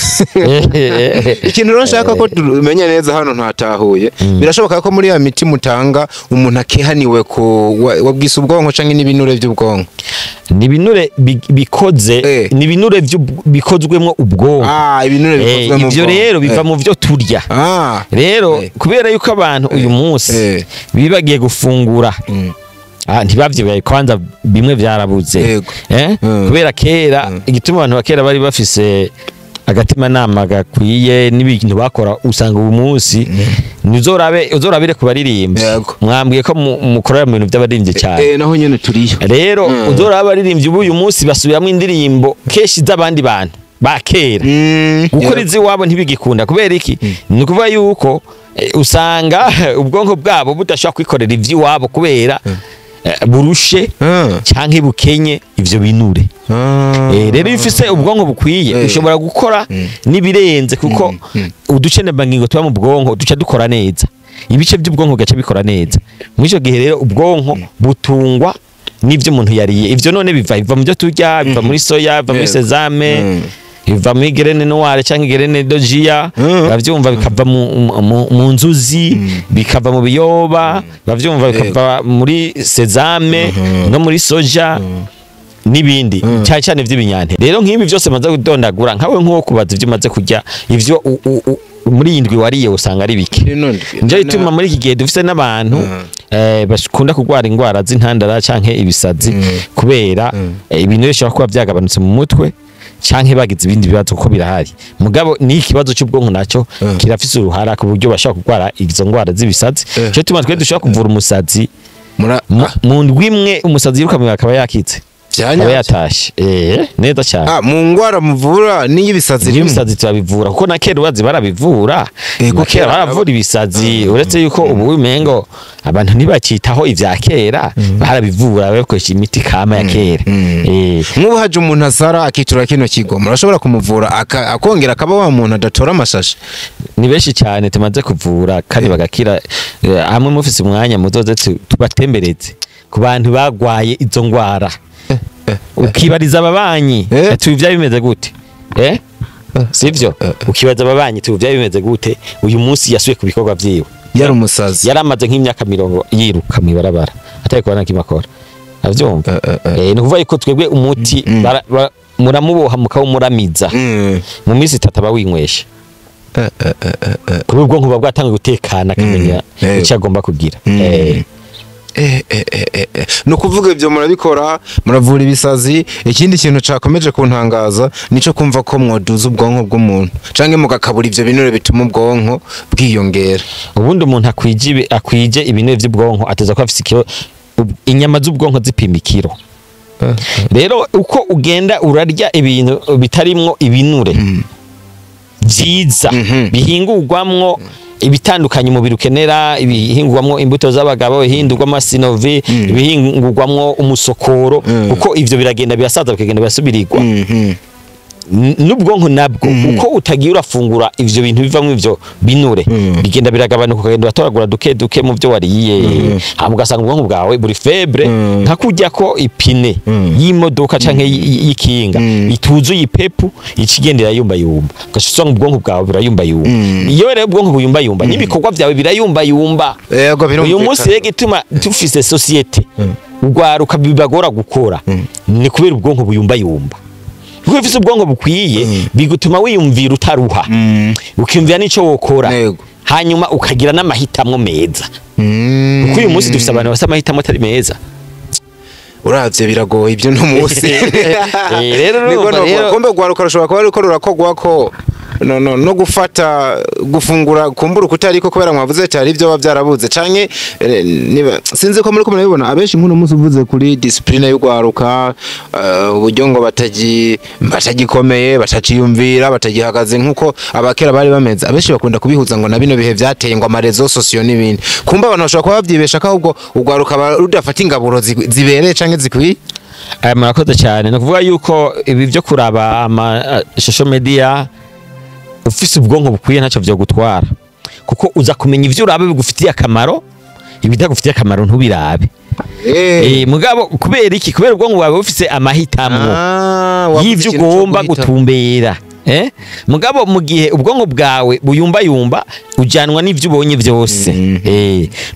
Ikintu rero nshaka ko tumenya neza hano ntatahuye, birashoboka ko muri ya miti mutanga umuntu akehaniwe ku wabwise ubwonko canke n'ibinure by'ubwonko? Ni ibinure bikoze, ni ibinure bikozwemwo ubwonko. Ibinure bikozwemwo ivyo rero biva mu vyo turya. Rero kubera yuko abantu uyu munsi bibagiye gufungura, ntibavyibaye kwanza, bimwe vyarabuze. Kubera kera igituma abantu bakera bari bafise agatima nama gakwiye n'ibintu bakora, usanga uyu munsi uzorabire ku baririmbyi. Mwambwiye ko mukorera mu bintu by'abaririmbyi cyane. Naho nyene turiyo. Rero uzoraba abaririmbyi b'uyu munsi basubiramwo indirimbo keshi z'abandi bantu ba kera. Gukora iziwabo ntibigikunda. Kubera iki? Ni ukuvuga yuko usanga ubwonko bwabo budashobora kwikorera ivy'iwabo kubera burushe canke bukenye ivyo binure. Rero iyo ufise ubwonko bukwiye ushobora gukora nibirenze, kuko uducenebangingo tuba mu bwonko duca dukora neza, ibice by'ubwonko gace bikora neza. Muri ico gihe rero ubwonko butungwa n'ivyo umuntu yariye. Ivyo none biva mu byo turya, biva muri soya, biva muri sesame, biva muri graine noire canke graine de chia, bavyumva, bikava mu nzuzi, bikava mu biyoba, bavyumva, bikava muri sesame no muri soja n'ibindi, cyane cyane vy'ibinyante. Rero nk'ibi byose maze kudondagura, nkawe nko kubaza ivyo maze kurya, ivyo muri indwi wariye usanga ari bike. Nje ituma muri iki gihe dufise n'abantu bakunda kurwara ingwara z'intandara canke ibisazi, kubera ibintu bishobora kuba vyagabanutse mu mutwe canke bagize ibindi bibazo, kuko birahari. Mugabo ni ikibazo cy'ubwonko naco kirafise uruhara ku buryo bashobora kurwara izo ngwara z'ibisazi. Cyo tuma twe dushobora kuvura umusazi mu ndwi imwe, umusazi yiruka mu akaba yakitse, akaba yatashe. Neza cyane. Mu ngwara muvura n'iyibisazi rimwe? Ibisazi turabivura, kuko na kera urazi barabivura. Kera baravura ibisazi, uretse yuko ubu umengo abantu ntibacitaho ivya kera, barabivura bakoresha imiti kama ya kera. Nk'ubu haje umuntu asara akitura kino kigo, murashobora kumuvura akongera akaba wa muntu adatora amashashi? Ni benshi cyane tumaze kuvura kandi bagakira. Hamwe mufise umwanya muzoze tubatembereze ku bantu bagwaye izo ngwara, ukibariza ababanyi ati bya bimeze gute? Sivyo? Ukibaza ababanyi ati bya bimeze gute? Uyu munsi yasuye ku bikorwa vyiwe. Yari umusazi. Yaramaze nk'imyaka 40 yiruka mwibarabara atari kubona kimakora. Avyumva? Ni kuvuga yuko twebwe umuti muramuboha mukawumuramiza. Mu minsi 3 aba winywesha. Kuba ubwonko buba bwatangiye gutekana akamenya icyo agomba kugira. No kuvuga ibyo murabikora, muravura ibisazi. Ikindi kintu cakomeje kuntangaza nico kumva ko mwoduza ubwonko bw'umuntu canke mugakabura ivyo binure bituma ubwonko bwiyongera. Ubundi umuntu akwije ibinure by'ubwonko ateza ko afise ikiro, inyama z'ubwonko zipima ikiro. Rero uko ugenda urarya ibintu bitarimwo ibinure vyiza bihingurwamwo ibitandukanye umubiri ukenera, ibihingurwamwo imbuto z'abagabo, ibihingurwamwo sinovi, ibihingurwamwo umusokoro, kuko ivyo biragenda birasaza bikagenda birasubirirwa. N'ubwonko nabwo uko utagiye urafungura ivyo bintu bivamwo ivyo binure, bigenda biragabanuka, ukagenda uratoragura duke duke mu byo wariye, hama ugasanga ubwonko bwawe buri febre, nka kurya ko ipine y'imodoka canke y'ikinga ituzuye ipepu ikigendera yumba yumba, ugasanga ubwonko bwawe burayumba yumba. Iyo rero ubwonko buyumba yumba n'ibikorwa vyawe birayumba yumba. Uyu munsi rero gituma tufise societe ugwaruka bibagora gukora ni kubera ubwonko buyumba yumba. Kuko ufise ubwonko bukwiye bigutuma wiyumvira utaruha, ukiyumvira nico wokora, hanyuma ukagira n'amahitamwo meza. Kuko uyu munsi dufise abantu bafise amahitamwo atari meza. Uravye biragoye ibyo no munsi. Rero kombe gwaruka rushobora kuba ariko rurakogwa ko no gufata gufungura kumbura kutariko kubera mwavuze cyari ibyo bavyarabuze canke niba sinzi ko muri ko murabibona abenshi nkuno munsi uvuze kuri discipline y'ugwaruka, uburyo ngo batagikomeye, bataciyumvira, batagihagaze nkuko abakera bari bameze. Abenshi bakunda kubihuza ngo na bino bihe vyateye ngo amarezo sosiyo n'ibindi. Kumba abantu bashobora kuba bavyibesha ko ahubwo ugwaruka rudafata ingaburo zibereye canke zikwiye. Murakoze cyane. No kuvuga yuko ibi byo kuraba ama social media ufise ubwonko bukwiye ntacyo vyo gutwara, kuko uza kumenya ivyo urabe bigufitiye akamaro, ibitagufitiye akamaro ntubirabe. Mugabo kubera iki? Kubera ubwonko bwawe bufise amahitamo y'ivyo ugomba gutumbera. Mugabo mu gihe ubwonko bwawe buyumbayumba ujanwa n'ivyo ubonye vyose.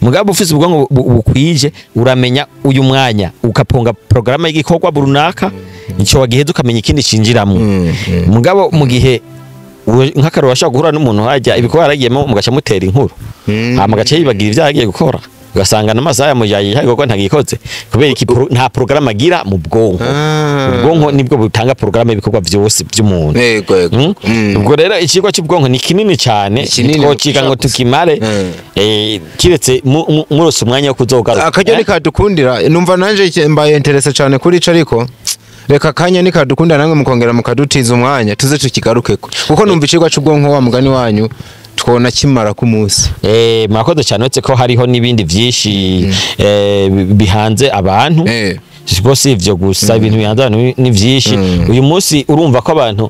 Mugabo ufise ubwonko bukwije uramenya uyu mwanya ukaponga programa y'igikorwa runaka, ico wagiheza ukamenya ikindi cinjiramo. Mugabo mu gihe nk'akaro washaka guhura n'umuntu hajya ibikorwa yaragiyemo mugaca mutera inkuru, hama gace yibagira ivyo yagiye gukora, ugasanga n'amasaha yamujaye igikorwa ntagikoze kubera iki? Nta programa agira mu bwonko. Ubwonko nibwo butanga programa y'ibikorwa vyose by'umuntu. Ubwo rero ikigwa cy'ubwonko ni kinini cyane, twociga ngo tukimare, kiretse murose umwanya wo kuzogaruka. Akaryo nikadukundira numva nanje mbaye interesse cyane kuri ico, ariko reka kanya nikadukunda namwe mukongera mukadutiza umwanya tuze tukigarukeko, kuko numva icigwa c'ubwonko wa mugani wanyu twona kimara ku munsi. Murakoze cyane, uretse ko hariho n'ibindi vyinshi bihanze abantu. Siko ivyo gusa, ibintu bihanze abantu ni vyinshi. Uyu munsi urumva ko abantu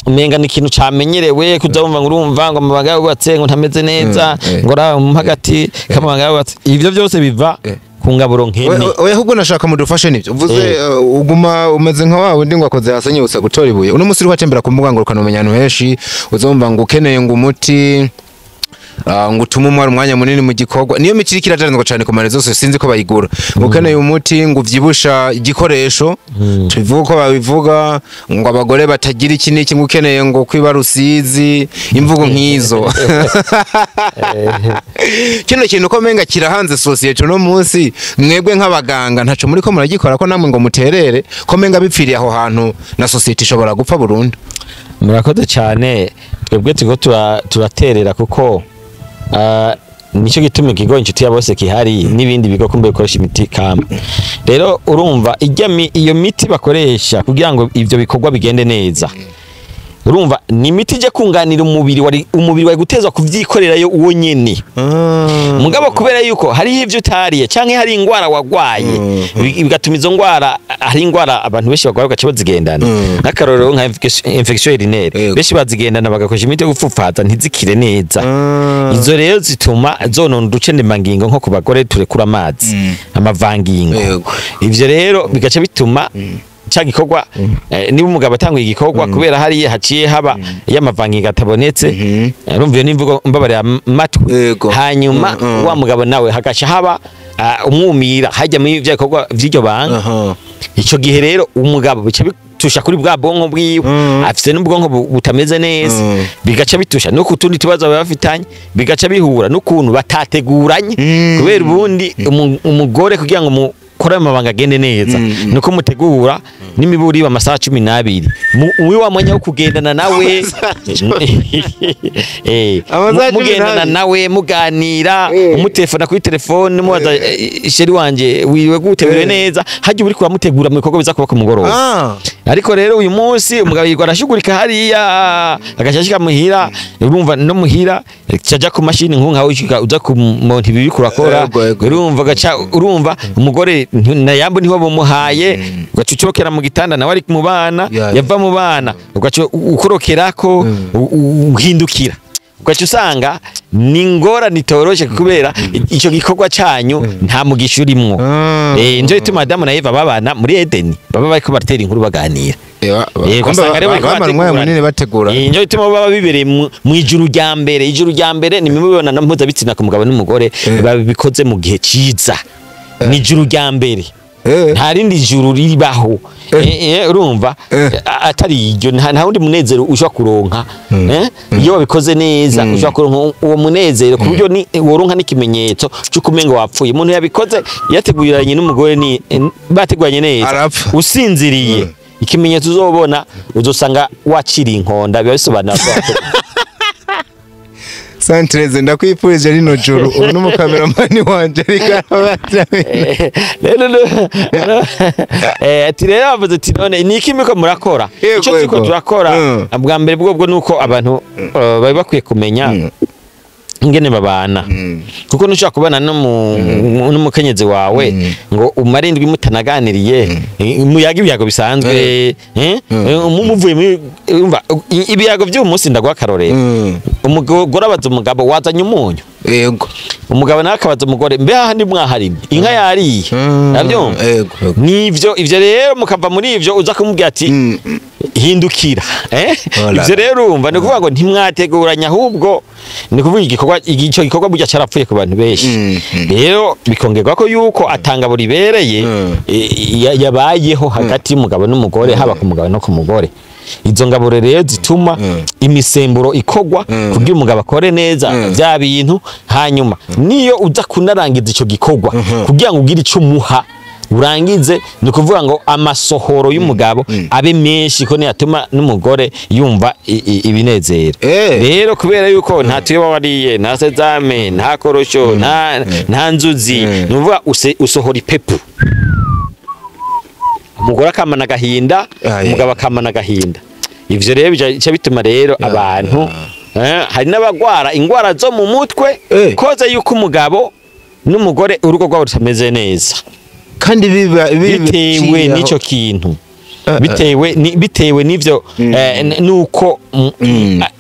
umenga ni ikintu camenyerewe kuza wumva ngo urumva ngo amabanga yubatse ngo ntameze neza, ngo hagati kamabanga yubatse, ivyo byose biva ku ngaburo nkene. Oya, ahubwo nashaka mudufashe nivyo uvuze. Uguma umeze nka wawe ndi ngo akoze hasi nyibutsa gutora ibuye. Uno munsi uri watembera ku mbuga ngurukana umenya ahantu henshi, uzumva ngo ukeneye ngo umuti ngo utume umwara umwanya munini mu gikorwa, niyo miti iriko iradanzwa cyane ku mare zose, sinzi ko bayigura. Ngo ukeneye umuti ngo uvyibusha igikoresho, tubivuga uko babivuga, ngo abagore batagira iki n'iki, ngo ukeneye ngo kwiba Rusizi, imvugo nk'izo. Kino kintu ko menga kirahanze societe no munsi, mwebwe nk'abaganga ntaco muri ko muragikora ko namwe ngo muterere, ko menga bipfiriye aho hantu na societe ishobora gupfa burundu. Murakoze cyane, twebwe turiko turaterera kuko nico gituma ikigo Inshuti ya Bose kihari n'ibindi bigo kumbe bikoresha imiti kama. Rero urumva iyo miti bakoresha kugira ngo ivyo bikorwa bigende neza, urumva ni imiti ije kunganira umubiri wari umubiri wari gutezwa kuvyikorerayo uwo nyene. Mugabo kubera yuko hari ivyo utariye canke hari ingwara wagwaye, bigatuma izo ngwara, hari ingwara abantu benshi bagwaye bagaca bazigendana, nk'akarorero nka infection urinaire, benshi bazigendana bagakoresha imiti yo gupfupfaza ntizikire neza. Izo rero zituma zonona uduce ndemangingo, nko ku bagore turekura amazi, amavangingo. Ivyo rero bigaca bituma ca gikorwa, niba umugabo atanguye igikorwa kubera hariya haciye haba y'amavangingo atabonetse, urumva iyo n'imvugo mbabarira matwi, hanyuma wa mugabo nawe hagaca haba umwumira hajya muri ivyo bikorwa vy'iryo banga. Ico gihe rero umugabo bica bitusha kuri bwa bwonko bwiwe, afise n'ubwonko butameze neza, bigaca bitusha no kutundi tubazo baba bafitanye, bigaca bihura n'ukuntu batateguranye. Kubera ubundi umugore kugira ngo kora amabanga agende neza nuko mutegura n'imiburi amasaha 12 uwi wa mwanya wo kugendana nawe, mugendana nawe muganira, umutelefona kuri telefone mubaza sheri wanje wiwe gute, wiwe neza, hajya uri kuramutegura mu bikorwa biza kuba ku mugoroba. Ariko rero uyu munsi umugabo yirwa arashugurika hariya agashashika muhira, urumva no muhira caja ku mashini nkunka uza ku muntu ibi kurakora, urumva gaca urumva umugore na yambo niho bumuhaye, ugaca ucokera mu gitanda nawe ari mu bana, yava mu bana ugaca ukorokerako uhindukira, ugaca usanga ni ingorane itoroshe kubera ico gikorwa canyu nta mugisha urimwo. Njo ituma Adamu na Eva babana muri Edeni baba bariko baratera inkuru baganira. Bategura. Njo ituma baba bibereye mu ijuru rya mbere. Ijuru rya mbere ni mibonano mpuzabitsina ku mugabo n'umugore babikoze mu gihe ciza. Ni ijuru rya mbere, nta rindi juru ribaho. Urumva atari iryo, nta wundi munezero ushobora kuronka. Iyo wabikoze neza ushobora kuronka uwo munezero ku buryo woronka n'ikimenyetso cy'uko umengo wapfuye. Umuntu yabikoze yateguranye n'umugore ni bateguranye neza, usinziriye, ikimenyetso uzobona uzosanga waciriye inkonda, biba bisobanura ko Santreze ndakwifurije rino joro ubu n'umukameramani wanje ati rero bavuze ati none ni iki muriko murakora? Ico turiko turakora bwa mbere bwobwo nuko abantu bari bakwiye kumenya Ingene babana, kuko ntushobora kubana n'umukenyezi wawe ngo umare indwi mutanaganiriye, muyaga ibiyago bisanzwe, muvuye umva, ibiyago by'uyu munsi, ndaguha akarorero. Umugore abaza umugabo: "Wazanye umunyu?" Umugabo nawe akabaza umugore: "Mbe aha mwaharimye, inka yariye?" Urabyumva? Yego. Nivyo ivyo rero, mukava muri ivyo uza kumubwira ati: "Hindukira." Voilà. Ivyo rero urumva ni ukuvuga ngo ntimwateguranye, ahubwo ni ukuvuga igikorwa, ico gikorwa burya carapfuye ku bantu benshi. Rero bikongerwa ko yuko atanga buri bereye yabayeho hagati y'umugabo n'umugore, haba ku mugabo no ku mugore. Izo ngaburo rero zituma imisemburo ikogwa kugira umugabo akore neza bya bintu, hanyuma niyo uza kunarangiza ico gikorwa kugira ngo ugire ico umuha urangize, ni ukuvuga ngo amasohoro y'umugabo abe menshi, ko niyatuma n'umugore yumva ibinezero. Rero kubera yuko nta tuyoba wariye, nta sezame, nta korosho, nta nzuzi, ni ukuvuga usohora ipepu, umugore akamana agahinda, umugabo akamana agahinda. Ivyo rero bica bituma rero abantu, hari n'abagwara ingwara zo mu mutwe koze yuko umugabo n'umugore urugo rwabo rutameze neza, kandi biba bitewe n'ico kintu, bitewe n'ivyo, nuko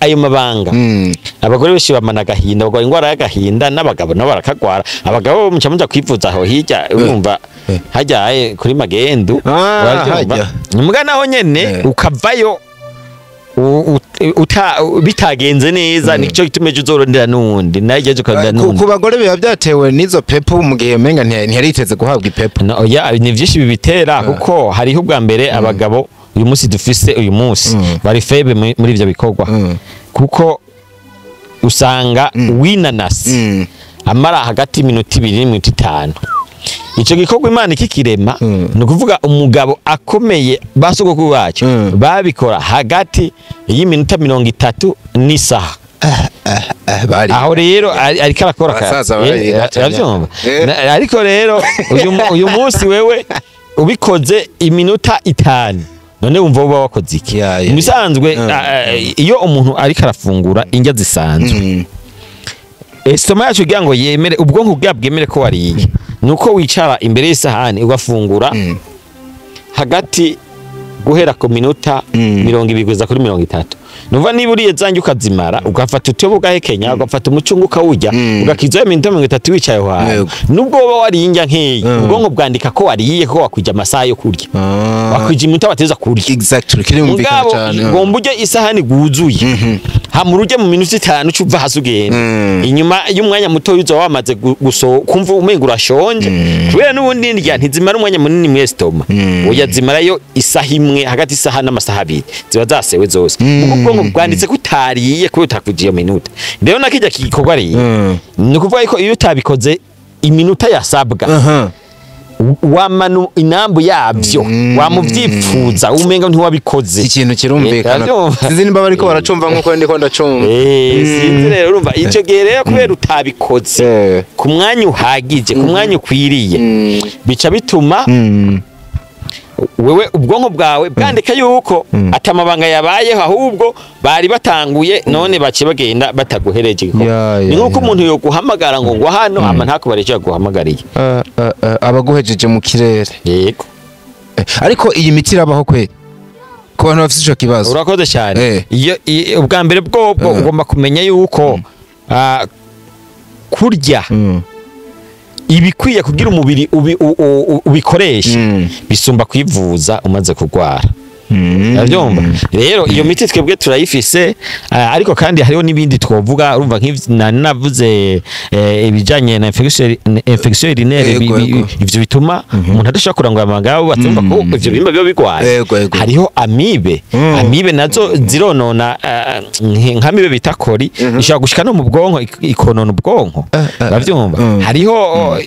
ayo mabanga. Abagore benshi bamana agahinda, bagwara ingwara y'agahinda, n'abagabo nabo barakagwara. Abagabo muca muja kwivuza aho hirya, urumva hajya kuri magendu. Uravyumva? Hajya. Muga naho nyene ukavayo bitagenze neza, nico gituma ejo uzorondera n'uwundi, nawe ejo ukarondera n'uwundi. Ku bagore biba byatewe n'izo pepu, mu gihe umenga ntiyariteze guhabwa ipepu. No, oya, ni vyinshi bibitera, kuko hariho ubwa mbere abagabo uyu munsi dufise uyu munsi bari faible muri ivyo bikorwa, kuko usanga winanasi amara hagati y'iminota 2 n'iminota 5. Ico gikorwa Imana ikikirema, ni ukuvuga umugabo akomeye, ba sogokuru bacu babikora hagati y'iminota 30 n'isaha. Bari Aho rero ariko arakora Abasaza bari uravyumva? gatanya. Ariko rero uyu munsi wewe ubikoze iminota 5, none wumva uba wakoze iki? Ya. Mu bisanzwe, iyo umuntu ariko arafungura indya zisanzwe, estomac yacu kugira ngo yemere, ubwonko bwa bwemere ko wariye, nuko wicara imbere y'isahani ugafungura hagati guhera ku minota 20 kugeza kuri 30. Nuva niba uriye zanjye ukazimara, ugafata utuyobo ugahekenya, ugafata umucungu ukawurya, ugakizayo iminota 30 wicaye aho hantu, nubwo woba wariye indya nkeyi, ubwonko bwandika ko wariye, ko wakwija amasaha yo kurya, wakwija iminota wateza kurya. Exactly, kirumvikana Mugabo cyane. ngomba urye isahani guzuye, hama urye mu minota 5, uca uva hasi ugenda. Inyuma y'umwanya muto uzoba wamaze kumva umenga urashonje, kubera n'ubundi ndya ntizimara umwanya munini mu estomac. Oya, zimarayo isaha imwe, hagati isaha n'amasaha 2 ziba zasewe zose, kuko ubwonko bwanditse ko utariye kubera utakwije iyo minota. Rero nakijya kigikorwa rero, ni ukuvuga ko iyo utabikoze iminota yasabwa, wamanu inambu yabyo wamuvyipfuza, umenga ntiwabikoze. Ikintu kirumvikana. Uravyumva? Sinzi nimba bariko baracumva nkuko ndiko ndacumva. Sinzi rero, urumva ico gihe rero kubera utabikoze ku mwanya uhagije, ku mwanya ukwiriye, bica bituma wewe ubwonko bwawe bwandika yuko atamabanga yabayeho, ahubwo bari batanguye none baciye bagenda bataguhereje igikorwa. Ni nkuko umuntu yoguhamagara ngo ngwa hano, ama ntakubare icyo yaguhamagariye. Abaguhejeje mu kirere. Yego. Ariko iyi miti irabaho kweli ku bantu bafite ico kibazo? Urakoze cyane. Iyo ubwa mbere bwobwo ugomba kumenya yuko kurya ibikwiye kugira umubiri ubikoreshe bisumba kwivuza umaze kurwara. Urabyumva? Rero iyo miti twebwe turayifise, ariko kandi hariho n'ibindi twovuga. Urumva nk'ivyo navuze, ibijanye na infection urinaire, ivyo bituma umuntu adashobora kurangura amabanga yubatse, urumva ko ivyo bimba biba bigwaye. Yego. Hariho amibe. Amibe nazo zironona, nk'amibe bita coli ishobora gushika no mu bwonko, ikonona ubwonko. Uravyumva? Hariho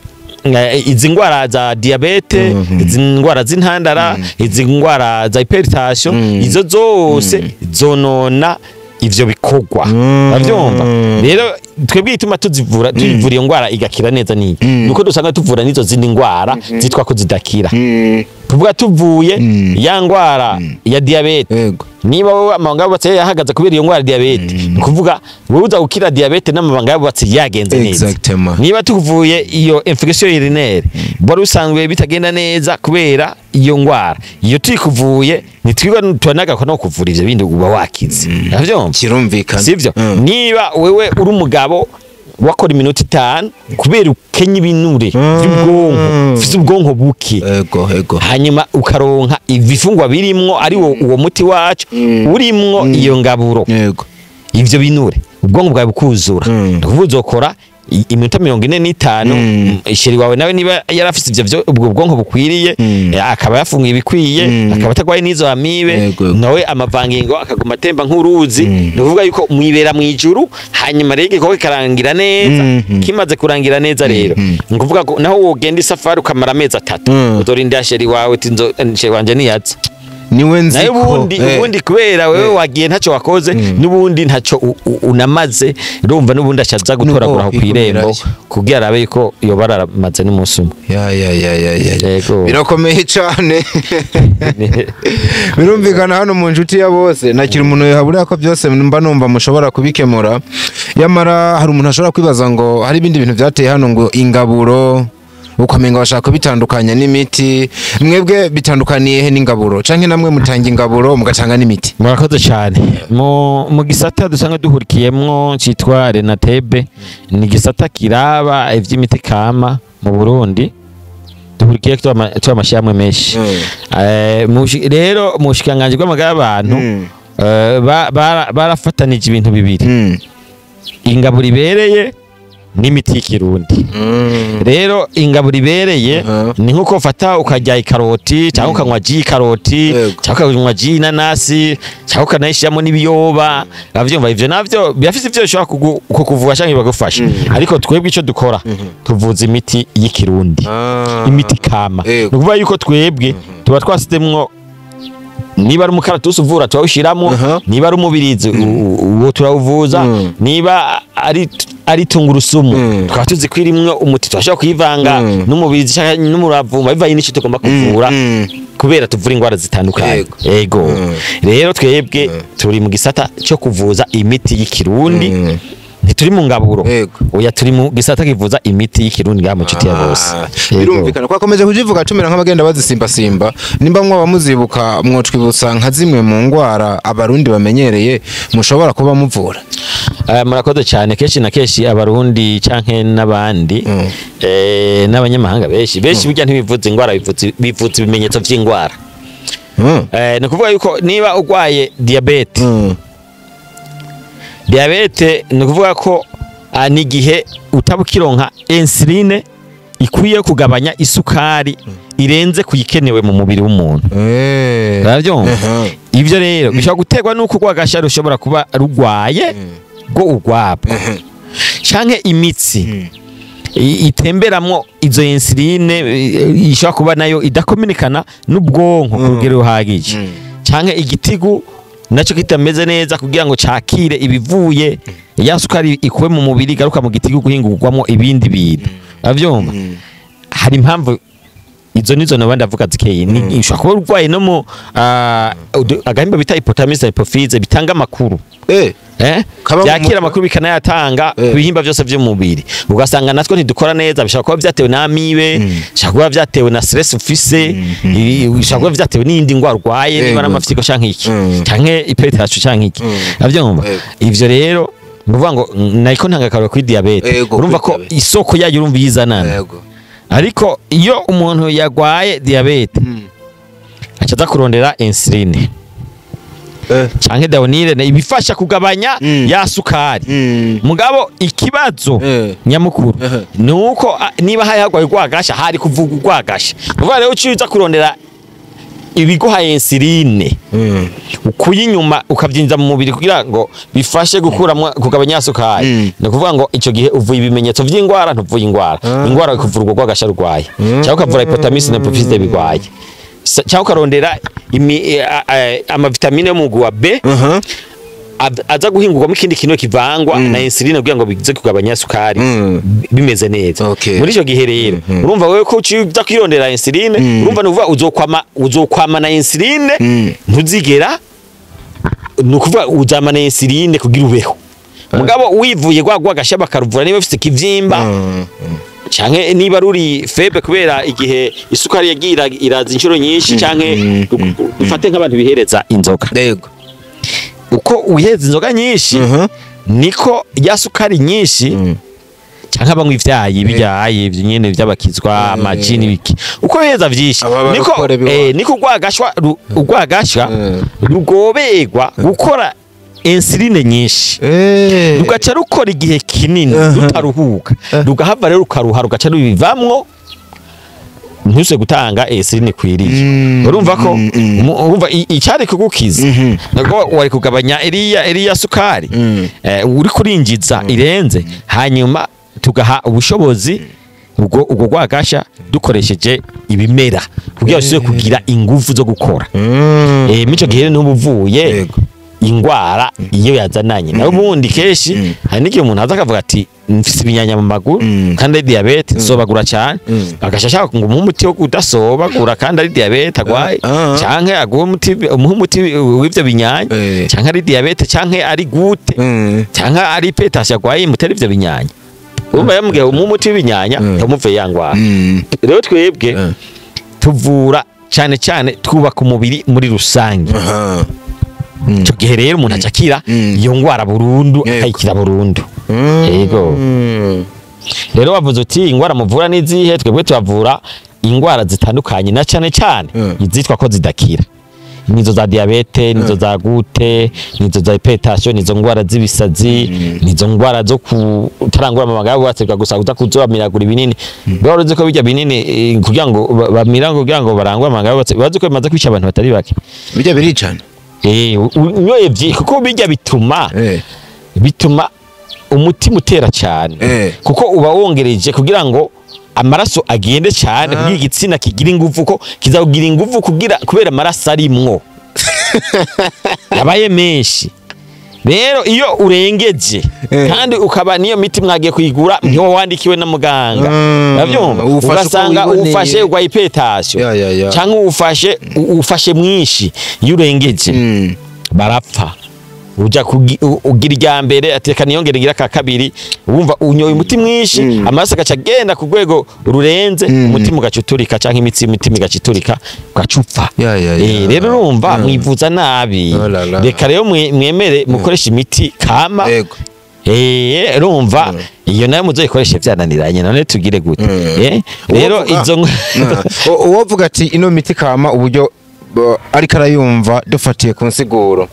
izi ngwara za diabète, izi ngwara z'intandara, izi ngwara za hypertension, izo zose zonona ivyo bikorwa. Uravyumva? Rero twebwe ituma tuzivura, tuyivura iyo ngwara igakira neza, niyi nuko dusanga tuvura n'izo zindi ngwara zitwa ko zidakira. Tuvuga tuvuye ya ngwara ya diabète, Niba wowe amabanga y'abubatsi yahagaze kubera iyo ndwara diabete, ni ukuvuga wowe uza gukira diabete n'amabanga y'abubatsi yagenze neza. Exactement. Niba tukuvuye iyo infection urinaire wari usanzwe bitagenda neza kubera iyo ndwara, iyo tuyikuvuye ntitwiga turanagakwa no kuvura ivyo bindi uba wakize. Uravyumva? Kirumvikana. Sivyo? Niba wewe uri umugabo wakora iminota 5 kubera ukenya ibinure by'ubwonko, ufite ubwonko buke, Ego. hanyuma ukaronka ibifungwa birimwo ari uwo muti wacu urimwo iyo ngaburo, Yego. ivyo binure ubwonko bwawe bukuzura, Mm. ni ukuvuga uzokora iminota 45. Chéri wawe nawe niba yarafise ivyo ubwo bwonko bukwiriye, akaba yafunguye ibikwiye, akaba atagwaye n'izo amibe, Yego. nawe amavangingo akaguma atemba nk'uruzi, ni ukuvuga yuko mwibera mw'ijuru. Hanyuma rero igikorwa kikarangira neza. Kimaze kurangira neza rero, ni ukuvuga ko naho wogenda isafari ukamara amezi 3, uzorindira chéri wawe uti chéri wanje niyaza. Niwe nzi Nayo ko, ubundi, ubundi kubera wewe wagiye ntacyo wakoze, n'ubundi ntacyo unamaze, urumva n'ubundi ashaza gutoragura aho kw'irembo kugira arabe yuko yoba aramaze n'umunsi umwe. Ya ya ya ya ya. Yego. Birakomeye cyane. Birumvikana hano mu nshuti ya bose ntakiri umuntu yahabura ko byose mba numva mushobora kubikemura. Yamara hari umuntu ashobora kwibaza ngo hari ibindi bintu byateye hano ngo ingaburo, ukamenga bashaka kubitandukanya n'imiti. Mwebwe bitandukaniye he n'ingaburo, canke namwe mutanga ingaburo mugatanga n'imiti? Murakoze cyane. Mu gisata dusanzwe duhurikiyemwo cyitwa Renatebe, ni gisata kiraba ivy'imiti kama mu Burundi, duhurikiye tw'amashyirahamwe menshi. Rero mu bushikiranganji bw'amagara y'abantu, barafatanije ibintu bibiri, ingaburo ibereye n'imiti y'ikirundi. Rero ingaburo ibereye ni nkuko ufata ukarya ikaroti, cyangwa ukanywa jus y'ikaroti, cyangwa ukanywa jus y'inanasi, cyangwa ukanayishyiramo n'ibiyoba. Uravyumva, ivyo navyo birafise ivyo bishobora kukuvura canke bikagufasha. Ariko twebwe ico dukora, tuvuza imiti y'ikirundi, imiti kama. Ni ukuvuga yuko twebwe tuba twasizemwo, niba ari umukaratusi uvura turawushiramwo, niba ari umubirizi uwo turawuvuza, niba ari tungurusumu, tukaba tuzi ko irimwo umuti, turashobora kuyivanga n'umubirizi canke n'umuravumba bivanye n'ico tugomba kuvura, kubera tuvura indwara zitandukanye. Ego. Rero twebwe turi mu gisata cyo kuvuza imiti y'ikirundi, ntituri mu ngaburo. Oya, turi mu gisata kivuza imiti y'ikirundi ngaha mu nshuti ya bose. Yego. Birumvikana twakomeje kujivuga tumera nk'abagenda bazisimbasimba. Nimba mwaba muzibuka, mwotwibutsa nka zimwe mu ngwara abarundi bamenyereye mushobora kuba muvura? Murakoze cyane. Kenshi na kenshi abarundi canke n'abandi, n'abanyamahanga benshi benshi, burya ntibivuza ingwara, bivuza ibimenyetso vy'ingwara. Ni ukuvuga yuko niba urwaye diabete, diabete ni ukuvuga ko ni igihe utaba ukironka insuline ikwiye kugabanya isukari irenze kuyikenewe mu mubiri w'umuntu. Urabyumva? Ibyo rero bishobora guterwa n'uko urwagasha rushobora kuba rugwaye bwo urwabwo, canke imitsi itemberamwo izo insuline ishobora kuba nayo idakominikana n'ubwonko ku rugero ruhagije, canke igitigu nacyo kitameze neza kugira ngo cakire ibivuye ya sukari ikuwe mu mubiri igaruka mu gitigu guhingurwamo ibindi bintu. Uravyumva? Hari impamvu izo nizo noba ndavuga zikeye. Ushobora kuba urwaye no mu agahimba bita hypothalamus na hypophyse bitanga amakuru, Kaba mu byakira mutwe. amakuru bikanayatanga ku bihimba byose by'umubiri, ugasanga natwo ntidukora neza. Bishobora kuba byatewe na amibe, bishobora kuba byatewe na stress ufise, bishobora kuba byatewe n'iyindi ndwara urwaye, niba ari amafyigo canke iki, canke hypertension canke iki. Uravyumva? Yego. Ivyo rero ni ukuvuga ngo nariko ntanga akarorero kuri diabete. Urumva Kuri ko diabete. isoko yayo urumva iyizanana. Ariko iyo umuntu yagwaye diabete, aca aza kurondera insuline canke Daonil, ibifasha kugabanya ya sukari. Mugabo ikibazo nyamukuru ni uko niba hari hagwaye urwagasha, hari kuvuga urwagasha. Uvuga rero uciye uza kurondera ibiguha insuline, ukuye inyuma ukabyinjiza mu mubiri kugira ngo bifashe gukuramwo kugabanya ya sukari, ni ukuvuga ngo icyo gihe uvuye ibimenyetso by'indwara, ntuvuye indwara. Indwara ikuvurwa urwagasha rurwaye, cyangwa ukavura hypothalamus na hypophyse bigwaye, cyangwa ukarondera amavitamine yo mu mugwi wa B aza guhingurwamo ikindi kintu kivangwa na insuline kugira ngo bize kugabanya sukari, bimeze neza. Muri icyo gihe rero urumva wewe ko uciye uza kwirondera insuline, urumva ni ukuvuga uzokwama na insuline, ntuzigera Ni ukuvuga uzamana insuline kugira ubeho. Mugabo wivuye gwa gasha bakaruvura, niba ufite ikivyimba canke niba ruri faible kubera igihe isukari yagiye iraza inshuro nyinshi, canke dufate nk'abantu bihereza inzoga, uko uhereza inzoga nyinshi niko ya sukari nyinshi, canke abanywa ivyayi bijyaye ivyo nyene vy'abakizwa, amaji n'ibiki, uko bihereza vyinshi Aba niko barokore biwa. Niko urwagashwa rugoberwa gukora insuline nyinshi, rugaca rukora igihe kinini rutaruhuka, rugahava rero rukaruha, rugaca rubivamwo, ntuse gutanga insuline ikwiriye. Urumva ko urumva icyari kugukiza nabwo wari kugabanya iriya sukari uri kurinjiza irenze, hanyuma tugaha ubushobozi ubwo rwagasha dukoresheje ibimera kugira usubire kugira ingufu zo gukora. Mico gihe n'ubuvuye ingwara iyo yazananye nawe. Ubundi kenshi hari n'igihe umuntu aza akavuga ati mfise ibinyanya mu maguru kandi ari diabète, nsobagura cyane, agaca ashaka ngo umuhe umuti wo kudasobagura kandi ari diabète agwaye, canke aguhe umuti, umuhe umuti w'ivyo binyanya, canke ari diabète, canke ari goutte, canke ari hypertension agwaye, imutera ivyo binyanya. Urumva yamubwiye umuhe umuti w'ibinyanya, yamuvuye ya ngwara. Rero twebwe tuvura cyane cyane twubaka umubiri muri rusange. Icyo gihe rero umuntu aca akira iyo ngwara burundu, akayikira burundu. Yego. Rero wavuze uti ingwara muvura n'izihe? Twebwe turavura ingwara zitandukanye, na cyane cyane izitwa ko zidakira, nizo za diabète, nizo za goutte, nizo za hypertension, nizo ngwara z'ibisazi, nizo ngwara zo kutarangura amagara yubatse gusa uza kuzobamiragura ibinini. Bwa uzi ko bijya binini kugira ngo bamira, kugira ngo barangure amagara yubatse, bazi ko bimaze kwica abantu batari bake. Bijya biricana. Unyoye kuko bijya bituma bituma umutima utera cyane, kuko uba wongereje kugira ngo amaraso agende cyane, kugira igitsina kigira ingufu, ko kizakugira ingufu kugira kubera amaraso arimwo yabaye menshi. Rero iyo urengeje kandi ukaba niyo miti mwagiye kuyigura, ntiwo wandikiwe na muganga, urabyumva? Uwufashe uko Ugasanga wiboneye. ufashe ugwa hypertension Ya, ya, ya. cyangwa ufashe mwinshi. Iyo urengeje barapfa. Uja ugira irya mbere, ateka niyongere ngira ka kabiri, wumva unyoye umuti mwinshi, amaraso agaca agenda ku rwego rurenze, umutima ugaca uturika, canke imitsi y'umutima igaca iturika, ugaca upfa. Ya, ya, ya. Rero urumva mwivuza nabi. Oh la la. Reka rero mwemere mukoreshe imiti kama. Urumva iyo nayo muzoyikoreshe vyananiranye, none tugire gute? Rero izo Uwovuga ati ino miti kama uburyo ariko arayumva, dufatiye ku nsiguro,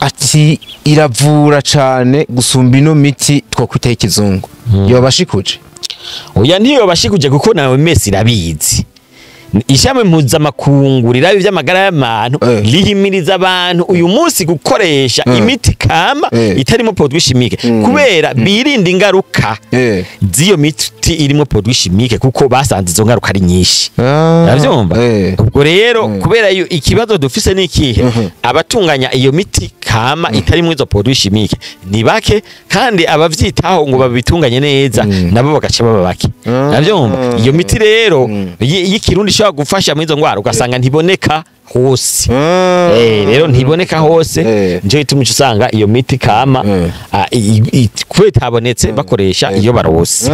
ati iravura cane gusumba ino miti twokwitaho ikizungu, yoba ashikuje? Oya, ntiyo bashikuje, kuko nawe mesi irabizi. Ishami mpuzamakungu riraba ivy'amagara y'abantu rihimiriza abantu uyu munsi gukoresha imiti kama itarimo produit chimique, kubera birinda ingaruka z'iyo miti irimo produit chimique, kuko basanze izo ngaruka ari nyinshi. Uravyumva? Ubwo rero kubera iyo ikibazo dufise ni ikihe? Abatunganya iyo miti kama itarimo izo produit chimique ni bake, kandi abavyitaho ngo babitunganye neza nabo bagaca baba bake. Uravyumva? Iyo miti rero y'ikirundi ishobora gufasha muri izo ngwara, ugasanga ntiboneka hose. Rero ntiboneka hose, nico gituma uca usanga iyo miti kama kubera itabonetse bakoresha iyo barose.